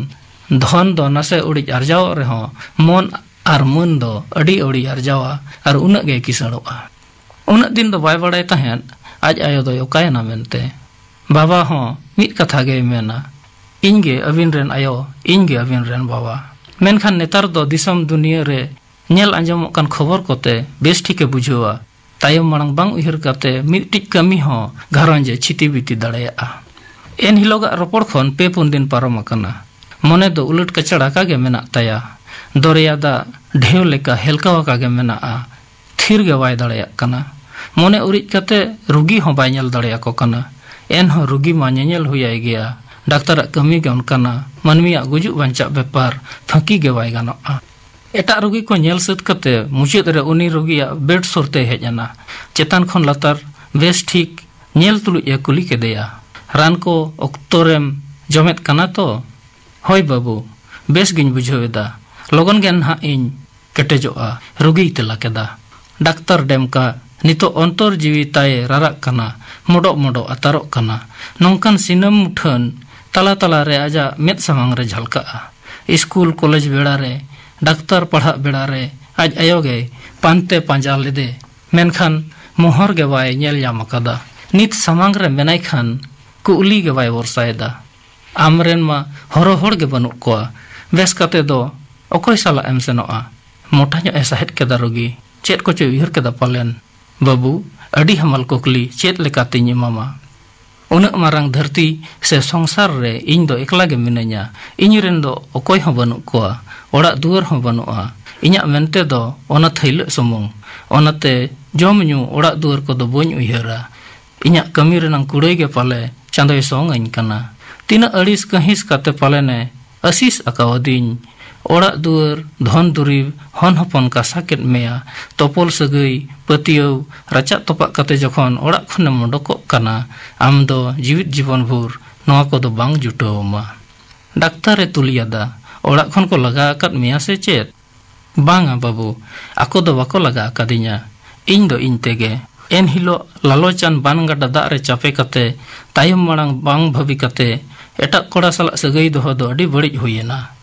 ᱫᱷᱚᱱ ᱫᱚ ᱱᱟᱥᱮ ᱩᱲᱤᱡ ᱟᱨᱡᱟᱣᱚᱜ ᱨᱮᱦᱚᱸ ᱢᱚᱱ ᱟᱨ ᱢᱟᱹᱱ ᱫᱚ ᱟᱹᱰᱤ ᱟᱹᱣᱲᱤ ᱟᱨᱡᱟᱣᱟ ᱟᱨ ᱩᱱᱟᱹᱜ ᱜᱮᱭ ᱠᱤᱥᱟᱹᱬᱚᱜᱼᱟ᱾ ᱩᱱᱟᱹᱜ ᱫᱤᱱ ᱫᱚ ᱵᱟᱭ ᱵᱟᱲᱟᱭ ᱛᱟᱦᱮᱸᱫ ᱟᱡ ᱟᱭᱳ ᱫᱚᱭ ᱚᱠᱟᱭᱮᱱᱟ ᱢᱮᱱᱛᱮ᱾ ᱵᱟᱵᱟ ᱦᱚᱸ ᱢᱤᱫ ᱠᱟᱛᱷᱟ ᱜᱮᱭ ᱢᱮᱱᱟ, "ᱤᱧ ᱜᱮ ᱟᱹᱵᱤᱱ ᱨᱮᱱ ᱟᱭᱳ, ᱤᱧ ᱜᱮ ᱟᱹᱵᱤᱱ ᱨᱮᱱ ᱵᱟᱵᱟ᱾" ᱢᱮᱱᱠᱷᱟᱱ ᱱᱮᱛᱟᱨ ᱫᱚ ᱫᱤᱥᱚᱢ ᱫᱩᱱᱤᱭᱟᱹ ᱨᱮ ᱧᱮᱞ ᱟᱸᱡᱚᱢᱚᱜ ᱠᱟᱱ ᱠᱷᱚᱵᱚᱨ ᱠᱚᱛᱮ ᱵᱮᱥ ᱴᱷᱤᱠᱮ ᱵᱩᱡᱷᱟᱹᱣᱟ᱾ ᱛᱟᱭᱚᱢ ᱢᱟᱲᱟᱝ ᱵᱟᱝ ᱩᱭᱦᱟᱹᱨ ᱠᱟᱛᱮ ᱢᱤᱫᱴᱤᱡ ᱠᱟᱹᱢᱤ ᱦᱚᱸ ᱜᱷᱟᱨᱚᱸᱡᱽ ᱮ ᱪᱷᱤᱛᱤ ᱵᱤᱛᱤ ᱫᱟᱲᱮᱭᱟᱜᱼᱟ᱾ ᱮᱱ ᱦᱤᱞᱳᱜᱟᱜ ᱨᱚᱯᱚᱲ ᱠᱷᱚᱱ ᱯᱮ ᱯᱩᱱ ᱫᱤᱱ ᱯᱟᱨᱚᱢ ᱟᱠᱟᱱᱟ᱾ ᱢᱚᱱᱮ ᱫᱚ ᱩᱞᱟᱹᱴ ᱠᱟᱪᱟᱲ ᱟᱠᱟ ᱜᱮ ᱢᱮᱱᱟᱜ ᱛᱟᱭᱟ᱾ ᱫᱚᱨᱭᱟ ᱫᱟᱜ ᱰᱷᱮᱣ ᱞᱮᱠᱟ ᱦᱮᱞᱠᱟᱣ ᱟᱠᱟ ᱜᱮ ᱢᱮᱱᱟᱜᱼᱟ᱾ ᱛᱷᱤᱨ ᱜᱮ ᱵᱟᱭ ᱫᱟᱲᱮᱭᱟᱜ ᱠᱟᱱᱟ᱾ ᱢᱚᱱᱮ ᱩᱨᱤᱡ ᱠᱟᱛᱮ ᱨᱩᱜᱤ ᱦᱚᱸ ᱵᱟᱭ ᱧᱮᱞ ᱫᱟᱲᱮᱭᱟᱠᱚ ᱠᱟᱱᱟ᱾ ᱮᱱᱦᱚᱸ ᱨᱩᱜᱤ ᱢᱟ ᱧᱮᱧᱮᱞ ᱦᱩᱭᱟᱭ ᱜᱮᱭᱟ᱾ ᱰᱟᱠᱛᱟᱨᱟᱜ ᱠᱟᱹᱢᱤ ᱜᱮ ᱚᱱᱠᱟᱱᱟ᱾ ᱢᱟᱹᱱᱢᱤᱭᱟᱜ ᱜᱩᱡᱩᱜ ᱵᱟᱧᱪᱟᱜ ᱵᱮᱯᱟᱨ ᱯᱷᱟᱹᱠᱤ ᱜᱮ ᱵᱟᱭ ᱜᱟᱱᱚᱜᱼᱟ᱾ ᱮᱴᱟᱜ ᱨᱩᱜᱤ ᱠᱚ ᱧᱮᱞ ᱥᱟᱹᱛ ᱠᱟᱛᱮ ᱢᱩᱪᱟᱹᱫ ᱨᱮ ᱩᱱᱤ ᱨᱩᱜᱤᱭᱟᱜ ᱵᱮᱰ ᱥᱩᱨ ᱛᱮᱭ ᱦᱮᱡ ᱮᱱᱟ᱾ ᱪᱮᱛᱟᱱ ᱠᱷᱚᱱ ᱞᱟᱛᱟᱨ ᱵᱮᱥ ᱴᱷᱤᱠ ᱧᱮᱞ ᱛᱩᱞᱩᱡ ᱮ ᱠᱩᱞᱤ ᱠᱮᱫᱮᱭᱟ, "ᱨᱟᱱ ᱠᱚ ᱚᱠᱛᱚ ᱨᱮᱢ ᱡᱚᱢᱮᱫ ᱠᱟᱱᱟ ᱛᱚ?" "ᱦᱳᱭ ᱵᱟᱹᱵᱩ, ᱵᱮᱥ ᱜᱤᱧ ᱵᱩᱡᱷᱟᱹᱣ ᱮᱫᱟ, ᱞᱚᱜᱚᱱ ᱜᱮ ᱱᱟᱦᱟᱜ ᱤᱧ ᱠᱮᱴᱮᱡᱚᱜᱼᱟ," ᱨᱩᱜᱤᱭ ᱛᱮᱞᱟ ᱠᱮᱫᱟ᱾ ᱰᱟᱠᱛᱟᱨ ᱰᱮᱢᱠᱟ ᱱᱤᱛᱚᱜ ᱚᱱᱛᱚᱨ ᱡᱤᱣᱤ ᱛᱟᱭ ᱨᱟᱨᱟᱜ ᱠᱟᱱᱟ, ᱢᱚᱰᱚᱜ ᱢᱚᱰᱚᱜ ᱟᱛᱟᱨᱚᱜ ᱠᱟᱱᱟ᱾ ᱱᱚᱝᱠᱟᱱ ᱥᱤᱱᱟᱹᱢ ᱢᱩᱴᱷᱟᱹᱱ ᱛᱟᱞᱟ ᱛᱟᱞᱟ ᱨᱮ ᱟᱡᱟᱜ ᱢᱮᱫ ᱥᱟᱢᱟᱝ ᱨᱮ ᱡᱷᱟᱞᱠᱟᱜᱼᱟ᱾ ᱤᱥᱠᱩᱞ ᱠᱚᱞᱮᱡᱽ ᱵᱮᱲᱟ ᱨᱮ ᱰᱟᱠᱛᱟᱨ ᱯᱟᱲᱦᱟᱜ ᱵᱮᱲᱟ ᱨᱮ ᱟᱡ ᱟᱭᱳ ᱜᱮᱭ ᱯᱟᱱᱛᱮ ᱯᱟᱸᱡᱟ ᱞᱮᱫᱮ, ᱢᱮᱱᱠᱷᱟᱱ ᱢᱚᱦᱚᱨ ᱜᱮ ᱵᱟᱭ ᱧᱮᱞ ᱧᱟᱢ ᱟᱠᱟᱫᱟ᱾ ᱱᱤᱛ ᱥᱟᱢᱟᱝ ᱨᱮ ᱢᱮᱱᱟᱭ ᱠᱷᱟᱱ ᱠᱩᱜᱞᱤ ᱜᱮ ᱵᱟᱭ ᱵᱚᱨᱥᱟᱭᱮᱫᱟ᱾ "ᱟᱢᱨᱮᱱ ᱢᱟ ᱦᱚᱨᱚ ᱦᱚᱲ ᱜᱮ ᱵᱟᱹᱱᱩᱜ ᱠᱚᱣᱟ, ᱵᱮᱥ ᱠᱟᱛᱮ ᱫᱚ ᱚᱠᱚᱭ ᱥᱟᱞᱟᱜ ᱮᱢ ᱥᱮᱱᱚᱜᱼᱟ?" ᱢᱚᱴᱟ ᱧᱚᱜ ᱮ ᱥᱟᱦᱮᱫ ᱠᱮᱫᱟ ᱨᱩᱜᱤ᱾ ᱪᱮᱫ ᱠᱚᱪᱚᱭ ᱩᱭᱦᱟᱹᱨ ᱠᱮᱫᱟ ᱯᱟᱞᱮᱱ᱾ "ᱵᱟᱹᱵᱩ, ᱟᱹᱰᱤ ᱦᱟᱢᱟᱞ ᱠᱩᱠᱞᱤ, ᱪᱮᱫ ᱞᱮᱠᱟᱛᱤᱧ ᱮᱢᱟᱢᱟ? ᱩᱱᱟᱹᱜ ᱢᱟᱨᱟᱝ ᱫᱷᱟᱹᱨᱛᱤ ᱥᱮ ᱥᱚᱝᱥᱟᱨ ᱨᱮ ᱤᱧ ᱫᱚ ᱮᱠᱞᱟ ᱜᱮ ᱢᱤᱱᱟᱹᱧᱟ᱾ ᱤᱧ ᱨᱮᱱ ᱫᱚ ᱚᱠᱚᱭ ᱦᱚᱸ ᱵᱟᱹᱱᱩᱜ ᱠᱚᱣᱟ, ᱚᱲᱟᱜ ᱫᱩᱣᱟᱹᱨ ᱦᱚᱸ ᱵᱟᱹᱱᱩᱜᱼᱟ᱾ ᱤᱧᱟᱹᱜ ᱢᱮᱱᱛᱮ ᱫᱚ ᱚᱱᱟ ᱛᱷᱟᱹᱭᱞᱟᱹᱜ ᱥᱩᱢᱩᱝ᱾ ᱚᱱᱟᱛᱮ ᱡᱚᱢ ᱧᱩ, ᱚᱲᱟᱜ ᱫᱩᱣᱟᱹᱨ ᱠᱚᱫᱚ ᱵᱟᱹᱧ ᱩᱭᱦᱟᱹᱨᱟ᱾ ᱤᱧᱟᱹᱜ ᱠᱟᱹᱢᱤ ᱨᱮᱱᱟᱜ ᱠᱩᱲᱟᱹᱭ ᱜᱮ ᱯᱟᱞᱮ ᱪᱟᱸᱫᱚᱭ ᱥᱚᱝ ᱟᱹᱧ ᱠᱟᱱᱟ᱾ ᱛᱤᱱᱟᱹᱜ ᱟᱹᱲᱤᱥ ᱠᱟᱹᱦᱤᱥ ᱠᱟᱛᱮ ᱯᱟᱞᱮᱱᱮ ᱟᱹᱥᱤᱥ ᱟᱠᱟᱣᱟᱫᱤᱧ᱾ ᱚᱲᱟᱜ ᱫᱩᱣᱟᱹᱨ, ᱫᱷᱚᱱ ᱫᱩᱨᱤᱵᱽ, ᱦᱚᱱ ᱦᱚᱯᱚᱱ ᱠᱟᱥᱟ ᱠᱮᱫ ᱢᱮᱭᱟ᱾ ᱛᱚᱯᱚᱞ ᱥᱟᱹᱜᱟᱹᱭ, ᱯᱟᱹᱛᱭᱟᱹᱣ, ᱨᱟᱪᱟᱜ ᱛᱚᱯᱟᱜ ᱠᱟᱛᱮ ᱡᱚᱠᱷᱚᱱ ᱚᱲᱟᱜ ᱠᱷᱚᱱᱮᱢ ᱚᱰᱚᱠᱚᱜ ᱠᱟᱱᱟ, ᱟᱢ ᱫᱚ ᱡᱤᱣᱤᱫ ᱡᱤᱵᱚᱱ ᱵᱷᱳᱨ ᱱᱚᱣᱟ ᱠᱚᱫᱚ ᱵᱟᱝ ᱡᱩᱴᱟᱹᱣ ᱟᱢᱟ᱾ ᱰᱟᱠᱛᱟᱨ ᱮ ᱛᱩᱞᱤᱭᱟᱫᱟ, "ᱚᱲᱟᱜ ᱠᱷᱚᱱ ᱠᱚ ᱞᱟᱜᱟ ᱟᱠᱟᱫ ᱢᱮᱭᱟ ᱥᱮ ᱪᱮᱫ?" "ᱵᱟᱝᱟ ᱵᱟᱹᱵᱩ, ᱟᱠᱚ ᱫᱚ ᱵᱟᱠᱚ ᱞᱟᱜᱟ ᱟᱠᱟᱫᱤᱧᱟ, ᱤᱧ ᱫᱚ ᱤᱧ ᱛᱮᱜᱮ᱾ ᱮᱱᱦᱤᱞᱳᱜ ᱞᱟᱞᱚᱪᱟᱱ ᱵᱟᱱ ᱜᱟᱰᱟ ᱫᱟᱜ ᱨᱮ ᱪᱟᱯᱮ ᱠᱟᱛᱮ, ᱛᱟᱭᱚᱢ ᱢᱟᱲᱟᱝ ᱵᱟᱝ ᱵᱷᱟᱹᱵᱤ ᱠᱟᱛᱮ, ᱮᱴᱟᱜ ᱠᱚᱲᱟ ᱥᱟᱞᱟᱜ ᱥᱟᱹᱜᱟᱹᱭ ᱫᱚᱦᱚ ᱫᱚ ᱟᱹᱰᱤ ᱵᱟᱹᱲᱤᱡ ᱦᱩᱭᱮᱱᱟ᱾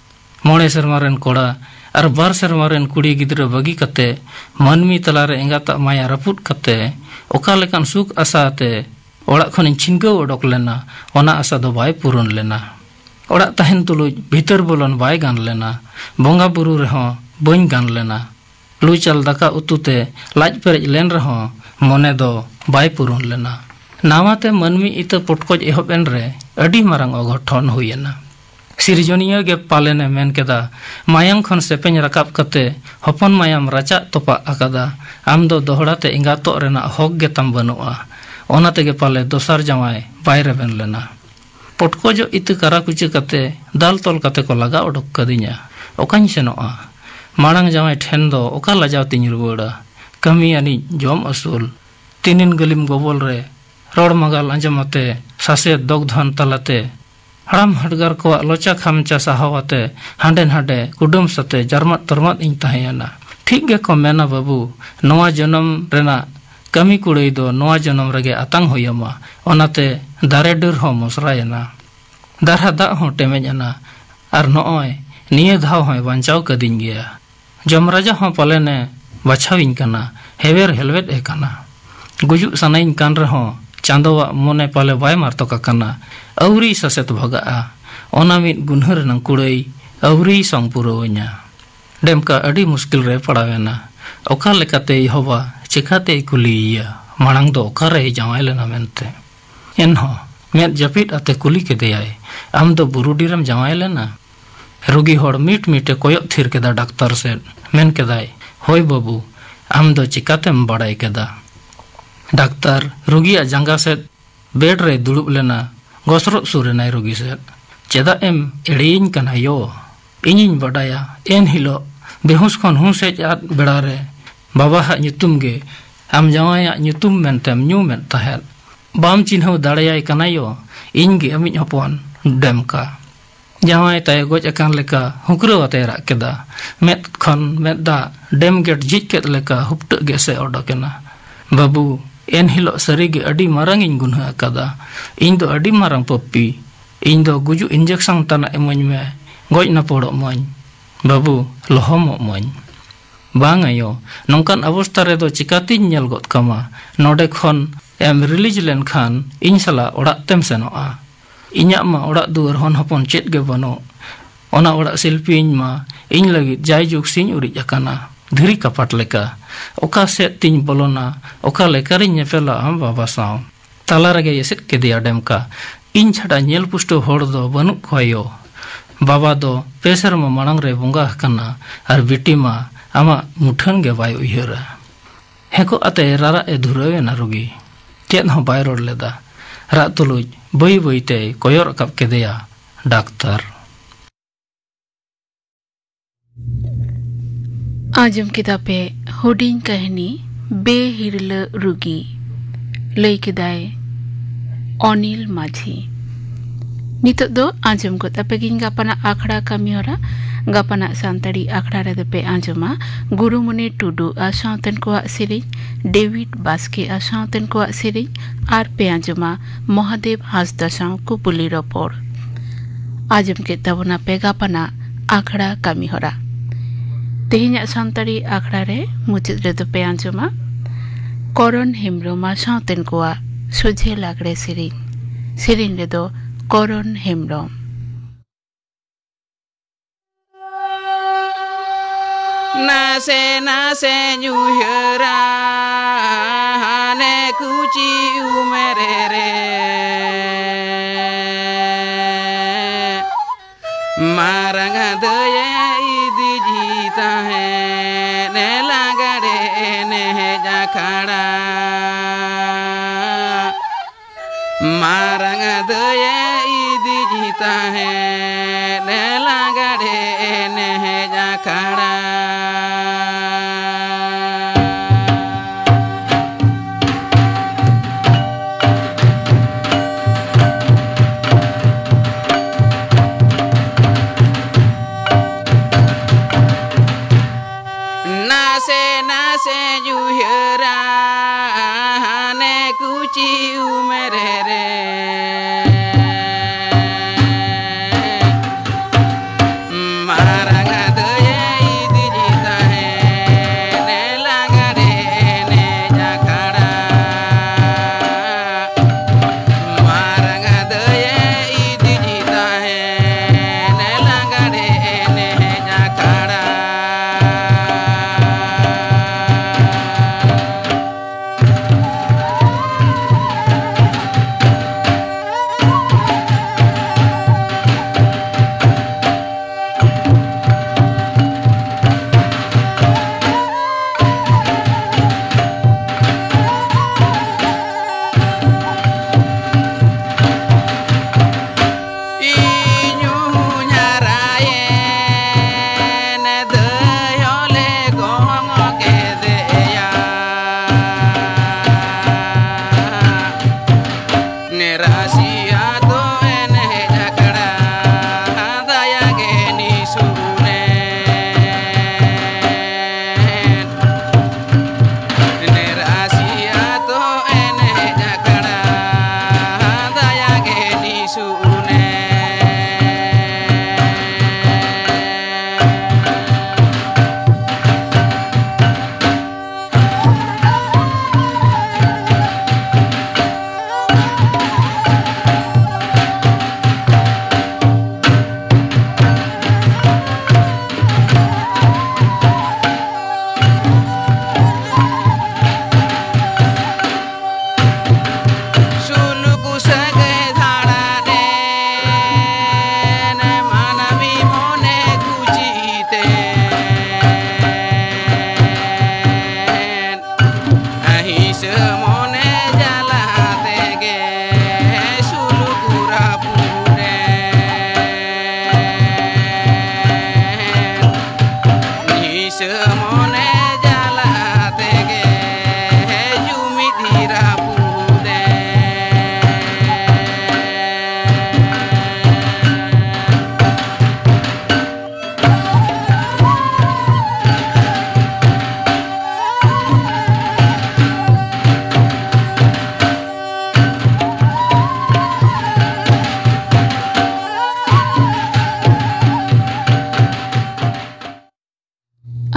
ᱢᱚᱬᱮ ᱥᱮᱨᱢᱟ ᱨᱮᱱ ᱠᱚᱲᱟ ᱟᱨ ᱵᱟᱨ ᱥᱮᱨᱢᱟ ᱨᱮᱱ ᱠᱩᱲᱤ ᱜᱤᱫᱽᱨᱟᱹ ᱵᱟᱹᱜᱤ ᱠᱟᱛᱮ, ᱢᱟᱹᱱᱢᱤ ᱛᱟᱞᱟᱨᱮ ᱮᱸᱜᱟᱛᱟᱜ ᱢᱟᱭᱟ ᱨᱟᱹᱯᱩᱫ ᱠᱟᱛᱮ, ᱚᱠᱟ ᱞᱮᱠᱟᱱ ᱥᱩᱠ ᱟᱥᱟ ᱟᱛᱮ ᱚᱲᱟᱜ ᱠᱷᱚᱱᱤᱧ ᱪᱷᱤᱱᱜᱟᱹᱣ ᱚᱰᱚᱠ ᱞᱮᱱᱟ, ᱚᱱᱟ ᱟᱥᱟ ᱫᱚ ᱵᱟᱭ ᱯᱩᱨᱩᱱ ᱞᱮᱱᱟ᱾ ᱚᱲᱟᱜ ᱛᱟᱦᱮᱱ ᱛᱩᱞᱩᱡ ᱵᱷᱤᱛᱟᱹᱨ ᱵᱚᱞᱚᱱ ᱵᱟᱭ ᱜᱟᱱ ᱞᱮᱱᱟ᱾ ᱵᱚᱸᱜᱟ ᱵᱩᱨᱩ ᱨᱮᱦᱚᱸ ᱵᱟᱹᱧ ᱜᱟᱱ ᱞᱮᱱᱟ᱾ ᱞᱩ ᱪᱟᱞ ᱫᱟᱠᱟ ᱩᱛᱩ ᱛᱮ ᱞᱟᱡ ᱯᱮᱨᱮᱡ ᱞᱮᱱ ᱨᱮᱦᱚᱸ ᱢᱚᱱᱮ ᱫᱚ ᱵᱟᱭ ᱯᱩᱨᱩᱱ ᱞᱮᱱᱟ᱾ ᱱᱟᱣᱟ ᱛᱮ ᱢᱟᱹᱱᱢᱤ ᱤᱛᱟᱹ ᱯᱚᱴᱠᱚᱡ ᱮᱦᱚᱵ ᱮᱱ ᱨᱮ ᱟᱹᱰᱤ ᱢᱟᱨᱟᱝ ᱚᱜᱷᱚᱴᱚᱱ ᱦᱩᱭ ᱮᱱᱟ᱾ ᱥᱤᱨᱡᱚᱱᱤᱭᱟᱹ ᱜᱮ ᱯᱟᱞᱮᱱ ᱮ ᱢᱮᱱ ᱠᱮᱫᱟ, "ᱢᱟᱭᱟᱝ ᱠᱷᱚᱱ ᱥᱮᱯᱮᱧ ᱨᱟᱠᱟᱵ ᱠᱟᱛᱮ ᱦᱚᱯᱚᱱ ᱢᱟᱭᱟᱢ ᱨᱟᱪᱟᱜ ᱛᱚᱯᱟᱜ ᱟᱠᱟᱫᱟ᱾ ᱟᱢ ᱫᱚ ᱫᱚᱦᱲᱟ ᱛᱮ ᱮᱸᱜᱟᱛᱚᱜ ᱨᱮᱱᱟᱜ ᱦᱚᱠ ᱜᱮ ᱛᱟᱢ ᱵᱟᱹᱱᱩᱜᱼᱟ᱾ ᱚᱱᱟ ᱛᱮᱜᱮ ᱯᱟᱞᱮ ᱫᱚᱥᱟᱨ ᱡᱟᱶᱟᱭ ᱵᱟᱭ ᱨᱮᱵᱮᱱ ᱞᱮᱱᱟ᱾ ᱯᱚᱴᱠᱚᱡᱚᱜ ᱤᱛᱟᱹ ᱠᱟᱨᱟ ᱠᱩᱪᱟᱹ ᱠᱟᱛᱮ ᱫᱟᱞ ᱛᱚᱞ ᱠᱟᱛᱮ ᱠᱚ ᱞᱟᱜᱟ ᱚᱰᱚᱠ ᱠᱟᱹᱫᱤᱧᱟ᱾ ᱚᱠᱟᱧ ᱥᱮᱱᱚᱜᱼᱟ?" ᱢᱟᱲᱟᱝ ᱡᱟᱶᱟᱭ ᱴᱷᱮᱱ ᱫᱚ ᱚᱠᱟ ᱞᱟᱡᱟᱣ ᱛᱤᱧ ᱨᱩᱣᱟᱹᱲᱟ? ᱠᱟᱹᱢᱤ ᱟᱹᱱᱤᱡ ᱡᱚᱢ ᱟᱹᱥᱩᱞ, ᱛᱤᱱᱤᱱ ᱜᱟᱹᱞᱤᱢ ᱜᱚᱵᱚᱞ ᱨᱮ, ᱨᱚᱲ ᱢᱟᱜᱟᱞ ᱟᱸᱡᱚᱢ ᱟᱛᱮ, ᱥᱟᱥᱮᱛ ᱫᱚᱜᱽᱫᱷᱚᱱ ᱛᱟᱞᱟᱛᱮ, ᱦᱟᱲᱟᱢ ᱦᱟᱰᱜᱟᱨ ᱠᱚᱣᱟᱜ ᱞᱚᱪᱟ ᱠᱷᱟᱢᱪᱟ ᱥᱟᱦᱟᱣ ᱟᱛᱮ, ᱦᱟᱸᱰᱮ ᱱᱟᱰᱮ ᱠᱩᱰᱟᱹᱢ ᱥᱟᱛᱮ ᱡᱟᱨᱢᱟᱫ ᱛᱚᱨᱢᱟᱫ ᱤᱧ ᱛᱟᱦᱮᱸᱭᱮᱱᱟ᱾ ᱴᱷᱤᱠ ᱜᱮᱠᱚ ᱢᱮᱱᱟ ᱵᱟᱹᱵᱩ, ᱱᱚᱣᱟ ᱡᱚᱱᱚᱢ ᱨᱮᱱᱟᱜ ᱠᱟᱹᱢᱤ ᱠᱩᱲᱟᱹᱭ ᱫᱚ ᱱᱚᱣᱟ ᱡᱚᱱᱚᱢ ᱨᱮᱜᱮ ᱟᱛᱟᱝ ᱦᱩᱭ ᱟᱢᱟ᱾ ᱚᱱᱟᱛᱮ ᱫᱟᱨᱮ ᱰᱟᱹᱨ ᱦᱚᱸ ᱢᱚᱥᱨᱟᱭᱮᱱᱟ, ᱫᱟᱨᱦᱟ ᱫᱟᱜ ᱦᱚᱸ ᱴᱮᱢᱮᱡ ᱮᱱᱟ, ᱟᱨ ᱱᱚᱜᱼᱚᱭ ᱱᱤᱭᱟᱹ ᱫᱷᱟᱣ ᱦᱚᱸᱭ ᱵᱟᱧᱪᱟᱣ ᱠᱟᱹᱫᱤᱧ ᱜᱮᱭᱟ᱾ ᱡᱚᱢ ᱨᱟᱡᱟ ᱦᱚᱸ ᱯᱟᱞᱮᱱᱮ ᱵᱟᱪᱷᱟᱣᱤᱧ ᱠᱟᱱᱟ, ᱦᱮᱣᱮᱨ ᱦᱮᱞᱣᱮᱫ ᱮ ᱠᱟᱱᱟ᱾ ᱜᱩᱡᱩᱜ ᱥᱟᱱᱟᱧ ᱠᱟᱱ ᱨᱮᱦᱚᱸ ᱪᱟᱸᱫᱚᱣᱟᱜ ᱢᱚᱱᱮ ᱯᱟᱞᱮ ᱵᱟᱭ ᱢᱟᱨᱛᱚᱠ ᱟᱠᱟᱱᱟ᱾ ᱟᱹᱣᱨᱤ ᱥᱟᱥᱮᱛ ᱵᱷᱟᱜᱟᱜᱼᱟ, ᱚᱱᱟ ᱢᱤᱫ ᱜᱩᱱᱦᱟᱹ ᱨᱮᱱᱟᱜ ᱠᱩᱲᱟᱹᱭ ᱟᱹᱣᱨᱤᱭ ᱥᱚᱝ ᱯᱩᱨᱟᱹᱣᱟᱹᱧᱟ᱾ ᱰᱮᱢᱠᱟ ᱟᱹᱰᱤ ᱢᱩᱥᱠᱤᱞ ᱨᱮ ᱯᱟᱲᱟᱣᱮᱱᱟ᱾ ᱚᱠᱟ ᱞᱮᱠᱟᱛᱮ ᱮᱦᱚᱵᱟ, ᱪᱮᱠᱟᱛᱮᱭ ᱠᱩᱞᱤᱭᱮᱭᱟ, ᱢᱟᱲᱟᱝ ᱫᱚ ᱚᱠᱟᱨᱮᱭ ᱡᱟᱶᱟᱭ ᱞᱮᱱᱟ ᱢᱮᱱᱛᱮ? ᱮᱱᱦᱚᱸ ᱢᱮᱫ ᱡᱟᱹᱯᱤᱫ ᱟᱛᱮ ᱠᱩᱞᱤ ᱠᱮᱫᱮᱭᱟᱭ, "ᱟᱢ ᱫᱚ ᱵᱩᱨᱩᱰᱤ ᱨᱮᱢ ᱡᱟᱶᱟᱭ ᱞᱮᱱᱟ?" ᱨᱩᱜᱤ ᱦᱚᱲ ᱢᱤᱴ ᱢᱤᱴᱮ ᱠᱚᱭᱚᱜ ᱛᱷᱤᱨ ᱠᱮᱫᱟ ᱰᱟᱠᱛᱟᱨ ᱥᱮᱫ᱾ ᱢᱮᱱ ᱠᱮᱫᱟᱭ, "ᱦᱳᱭ ᱵᱟᱹᱵᱩ, ᱟᱢ ᱫᱚ ᱪᱤᱠᱟᱛᱮᱢ ᱵᱟᱲᱟᱭ ᱠᱮᱫᱟ?" ᱰᱟᱠᱛᱟᱨ ᱨᱩᱜᱤᱭᱟᱜ ᱡᱟᱸᱜᱟ ᱥᱮᱫ ᱵᱮᱰ ᱨᱮᱭ ᱫᱩᱲᱩᱵ ᱞᱮᱱᱟ᱾ ᱜᱚᱥᱨᱚᱜ ᱥᱩᱨ ᱮᱱᱟᱭ ᱨᱩᱜᱤ ᱥᱮᱫ᱾ "ᱪᱮᱫᱟᱜ ᱮᱢ ᱮᱲᱮᱭᱤᱧ ᱠᱟᱱᱟ ᱭᱳ? ᱤᱧᱤᱧ ᱵᱟᱰᱟᱭᱟ, ᱮᱱ ᱦᱤᱞᱳᱜ ᱵᱮᱦᱩᱸᱥ ᱠᱷᱚᱱ ᱦᱩᱸᱥ ᱦᱮᱡ ᱟᱫ ᱵᱮᱲᱟ ᱨᱮ ᱵᱟᱵᱟ ᱦᱟᱜ ᱧᱩᱛᱩᱢ ᱜᱮ ᱟᱢ ᱡᱟᱶᱟᱭᱟᱜ ᱧᱩᱛᱩᱢ ᱢᱮᱱᱛᱮᱢ ᱧᱩᱢᱮᱫ ᱛᱟᱦᱮᱸᱫ᱾ ᱵᱟᱢ ᱪᱤᱱᱦᱟᱹᱣ ᱫᱟᱲᱮᱭᱟᱭ ᱠᱟᱱᱟ ᱭᱳ, ᱤᱧ ᱜᱮ ᱟᱢᱤᱡ ᱦᱚᱯᱚᱱ ᱰᱮᱢᱠᱟ᱾" ᱡᱟᱶᱟᱭ ᱛᱟᱭ ᱜᱚᱡ ᱟᱠᱟᱱ ᱞᱮᱠᱟ ᱦᱩᱸᱠᱨᱟᱹᱣ ᱟᱛᱮᱭ ᱨᱟᱜ ᱠᱮᱫᱟ᱾ ᱢᱮᱫ ᱠᱷᱚᱱ ᱢᱮᱫ ᱫᱟᱜ ᱰᱮᱢ ᱜᱮᱴ ᱡᱷᱤᱡ ᱠᱮᱫ ᱞᱮᱠᱟ ᱦᱩᱯᱴᱟᱹᱜ ᱜᱮ ᱥᱮ ᱚᱰᱚᱠ ᱮᱱᱟ᱾ "ᱵᱟᱹᱵᱩ, ᱮᱱ ᱦᱤᱞᱳᱜ ᱥᱟᱹᱨᱤ ᱜᱮ ᱟᱹᱰᱤ ᱢᱟᱨᱟᱝ ᱤᱧ ᱜᱩᱱᱦᱟᱹ ᱟᱠᱟᱫᱟ᱾ ᱤᱧ ᱫᱚ ᱟᱹᱰᱤ ᱢᱟᱨᱟᱝ ᱯᱟᱹᱯᱤ᱾ ᱤᱧ ᱫᱚ ᱜᱩᱡᱩᱜ ᱤᱧᱡᱮᱠᱥᱚᱱ ᱛᱟᱱᱟᱜ ᱤᱢᱟᱹᱧ ᱢᱮ, ᱜᱚᱡ ᱱᱟᱯᱚᱲᱚᱜ ᱢᱟᱹᱧ᱾ ᱵᱟᱹᱵᱩ, ᱞᱚᱦᱚᱢᱚᱜ ᱢᱟᱹᱧ᱾" "ᱵᱟᱝ ᱟᱭᱳ, ᱱᱚᱝᱠᱟᱱ ᱚᱵᱚᱥᱛᱟ ᱨᱮᱫᱚ ᱪᱤᱠᱟᱛᱤᱧ ᱧᱮᱞ ᱜᱚᱫ ᱠᱟᱢᱟ? ᱱᱚᱰᱮ ᱠᱷᱚᱱ ᱮᱢ ᱨᱤᱞᱤᱡᱽ ᱞᱮᱱᱠᱷᱟᱱ ᱤᱧ ᱥᱟᱞᱟᱜ ᱚᱲᱟᱜ ᱛᱮᱢ ᱥᱮᱱᱚᱜᱼᱟ᱾ ᱤᱧᱟᱜ ᱢᱟ ᱚᱲᱟᱜ ᱫᱩᱣᱟᱹᱨ ᱦᱚᱱ ᱦᱚᱯᱚᱱ ᱪᱮᱫ ᱜᱮ ᱵᱟᱹᱱᱩᱜ᱾ ᱚᱱᱟ ᱚᱲᱟᱜ ᱥᱤᱞᱯᱤᱧ ᱢᱟ ᱤᱧ ᱞᱟᱹᱜᱤᱫ ᱡᱟᱭᱡᱩᱜᱽ ᱥᱤᱧ ᱩᱨᱤᱡ ᱟᱠᱟᱱᱟ, ᱫᱷᱤᱨᱤ ᱠᱟᱯᱟᱴ ᱞᱮᱠᱟ᱾ ᱚᱠᱟ ᱥᱮᱫ ᱛᱤᱧ ᱵᱚᱞᱚᱱᱟ, ᱚᱠᱟ ᱞᱮᱠᱟᱨᱤᱧ ᱧᱮᱯᱮᱞᱟ ᱟᱢ ᱵᱟᱵᱟ ᱥᱟᱶ?" ᱛᱟᱞᱟ ᱨᱮᱜᱮᱭ ᱮᱥᱮᱫ ᱠᱮᱫᱮᱭᱟ ᱰᱮᱢᱠᱟ᱾ "ᱤᱧ ᱪᱷᱟᱰᱟ ᱧᱮᱞ ᱯᱩᱥᱴᱟᱹᱣ ᱦᱚᱲ ᱫᱚ ᱵᱟᱹᱱᱩᱜ ᱠᱚᱣᱟ ᱭᱳ᱾ ᱵᱟᱵᱟ ᱫᱚ ᱯᱮ ᱥᱮᱨᱢᱟ ᱢᱟᱲᱟᱝ ᱨᱮ ᱵᱚᱸᱜᱟ ᱟᱠᱟᱱᱟ, ᱟᱨ ᱵᱤᱴᱤ ᱢᱟ ᱟᱢᱟᱜ ᱢᱩᱴᱷᱟᱹᱱ ᱜᱮ ᱵᱟᱭ ᱩᱭᱦᱟᱹᱨᱟ᱾" ᱦᱮᱸᱠᱚᱜ ᱟᱛᱮ ᱨᱟᱨᱟᱜ ᱮ ᱫᱷᱩᱨᱟᱹᱣ ᱮᱱᱟ ᱨᱩᱜᱤ᱾ ᱪᱮᱫ ᱦᱚᱸ ᱵᱟᱭ ᱨᱚᱲ ᱞᱮᱫᱟ᱾ ᱨᱟᱜ ᱛᱩᱞᱩᱡ ᱵᱟᱹᱭ ᱵᱟᱹᱭ ᱛᱮᱭ ᱠᱚᱭᱚᱜ ᱨᱟᱠᱟᱵ ᱠᱮᱫᱮᱭᱟ ᱰᱟᱠᱛᱟᱨ᱾ ᱟᱸᱡᱚᱢ ᱠᱮᱫᱟ ᱯᱮ ᱦᱩᱰᱤᱧ ᱠᱟᱹᱦᱱᱤ ᱵᱮᱦᱤᱨᱞᱟᱹ ᱨᱩᱜᱤ᱾ ᱞᱟᱹᱭ ᱠᱮᱫᱟᱭ ᱚᱱᱤᱞ ᱢᱟᱹᱡᱷᱤ᱾ ᱱᱤᱛᱚᱜ ᱫᱚ ᱟᱸᱡᱚᱢ ᱜᱚᱫ ᱟᱯᱮ ᱜᱤᱧ ᱜᱟᱯᱟᱱᱟᱜ ᱟᱠᱷᱲᱟ ᱠᱟᱹᱢᱤᱦᱚᱨᱟ᱾ ᱜᱟᱯᱟᱱᱟᱜ ᱥᱟᱱᱛᱟᱲᱤ ᱟᱠᱷᱲᱟ ᱨᱮᱫᱚ ᱯᱮ ᱟᱸᱡᱚᱢᱟ ᱜᱩᱨᱩᱢᱩᱱᱤ ᱴᱩᱰᱩ ᱟᱨ ᱥᱟᱶᱛᱮᱱ ᱠᱚᱣᱟᱜ ᱥᱮᱨᱮᱧ, ᱰᱮᱵᱷᱤᱰ ᱵᱟᱥᱠᱮ ᱟᱨ ᱥᱟᱶᱛᱮᱱ ᱠᱚᱣᱟᱜ ᱥᱮᱨᱮᱧ, ᱟᱨ ᱯᱮ ᱟᱸᱡᱚᱢᱟ ᱢᱚᱦᱟᱫᱮᱵ ᱦᱟᱸᱥᱫᱟ ᱥᱟᱶ ᱠᱩᱯᱩᱞᱤ ᱨᱚᱯᱚᱲ᱾ ᱟᱸᱡᱚᱢ ᱠᱮᱫ ᱛᱟᱵᱚᱱᱟ ᱯᱮ ᱜᱟᱯᱟᱱᱟᱜ ᱟᱠᱷᱲᱟ ᱠᱟᱹᱢᱤᱦᱚᱨᱟ᱾ ᱛᱮᱦᱮᱧᱟᱜ ᱥᱟᱱᱛᱟᱲᱤ ᱟᱠᱷᱲᱟ ᱨᱮ ᱢᱩᱪᱟᱹᱫ ᱨᱮᱫᱚ ᱯᱮ ᱟᱸᱡᱚᱢᱟ ᱠᱚᱨᱚᱱ ᱦᱮᱢᱵᱽᱨᱚᱢ ᱟᱨ ᱥᱟᱶᱛᱮᱱ ᱠᱚᱣᱟᱜ ᱥᱚᱡᱷᱮ ᱞᱟᱜᱽᱲᱮ ᱥᱮᱨᱮᱧ᱾ ᱥᱮᱨᱮᱧ ᱨᱮᱫᱚ ᱠᱚᱨᱚᱱ ᱦᱮᱢᱵᱽᱨᱚᱢ᱾ ᱱᱟᱥᱮ ᱱᱟᱥᱮᱧ ᱩᱭᱦᱟᱹᱨᱟ ᱦᱟᱱᱮ ᱠᱩᱪᱤ ᱩᱢᱮᱨ ᱨᱮ, ᱢᱟᱨᱟᱝ ᱫᱟᱹᱭᱮ ᱤᱫᱤᱡᱤ ᱛᱟᱦᱮᱸᱫ ᱞᱟᱜᱽᱲᱮ ᱮᱱᱮᱡ ᱟᱠᱷᱲᱟ᱾ ᱢᱟᱨᱟᱝ ᱫᱟᱹᱭᱮ ᱤᱫᱤᱡᱤ ᱛᱟᱦᱮᱸᱫ ᱞᱟᱜᱽᱲᱮ ᱮᱱᱮᱡ ᱟᱠᱷᱲᱟ᱾ ᱱᱟᱥᱮ ᱱᱟᱥᱮᱧ ᱩᱭᱦᱟᱹᱨᱟ ᱦᱟᱱᱮ ᱠᱩᱪᱤ ᱩᱢᱮᱨ ᱨᱮ, ᱢᱟᱨᱟᱝ ᱫᱟᱹᱭᱮ ᱤᱫᱤᱡᱤ ᱛᱟᱦᱮᱸᱫ ᱞᱟᱜᱽᱲᱮ ᱮᱱᱮᱡ ᱟᱠᱷᱲᱟ᱾ ᱢᱟᱨᱟᱝ ᱫᱟᱹᱭᱮ ᱤᱫᱤᱡᱤ ᱛᱟᱦᱮᱸᱫ ᱞᱟᱜᱽᱲᱮ ᱮᱱᱮᱡ ᱟᱠᱷᱲᱟ᱾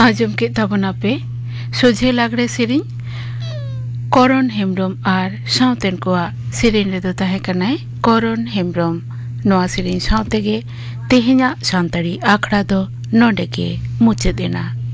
ᱟᱸᱡᱚᱢ ᱠᱮᱫ ᱛᱟᱵᱚᱱᱟᱯᱮ ᱥᱚᱡᱷᱮ ᱞᱟᱜᱽᱲᱮ ᱥᱮᱨᱮᱧ᱾ ᱠᱚᱨᱚᱱ ᱦᱮᱢᱵᱽᱨᱚᱢ ᱟᱨ ᱥᱟᱶᱛᱮᱱ ᱠᱚᱣᱟᱜ ᱥᱮᱨᱮᱧ ᱨᱮᱫᱚ ᱛᱟᱦᱮᱸ ᱠᱟᱱᱟᱭ ᱠᱚᱨᱚᱱ ᱦᱮᱢᱵᱽᱨᱚᱢ᱾ ᱱᱚᱣᱟ ᱥᱮᱨᱮᱧ ᱥᱟᱶ ᱛᱮᱜᱮ ᱛᱮᱦᱮᱧᱟᱜ ᱥᱟᱱᱛᱟᱲᱤ ᱟᱠᱷᱲᱟ ᱫᱚ ᱱᱚᱰᱮ ᱜᱮ ᱢᱩᱪᱟᱹᱫ ᱮᱱᱟ᱾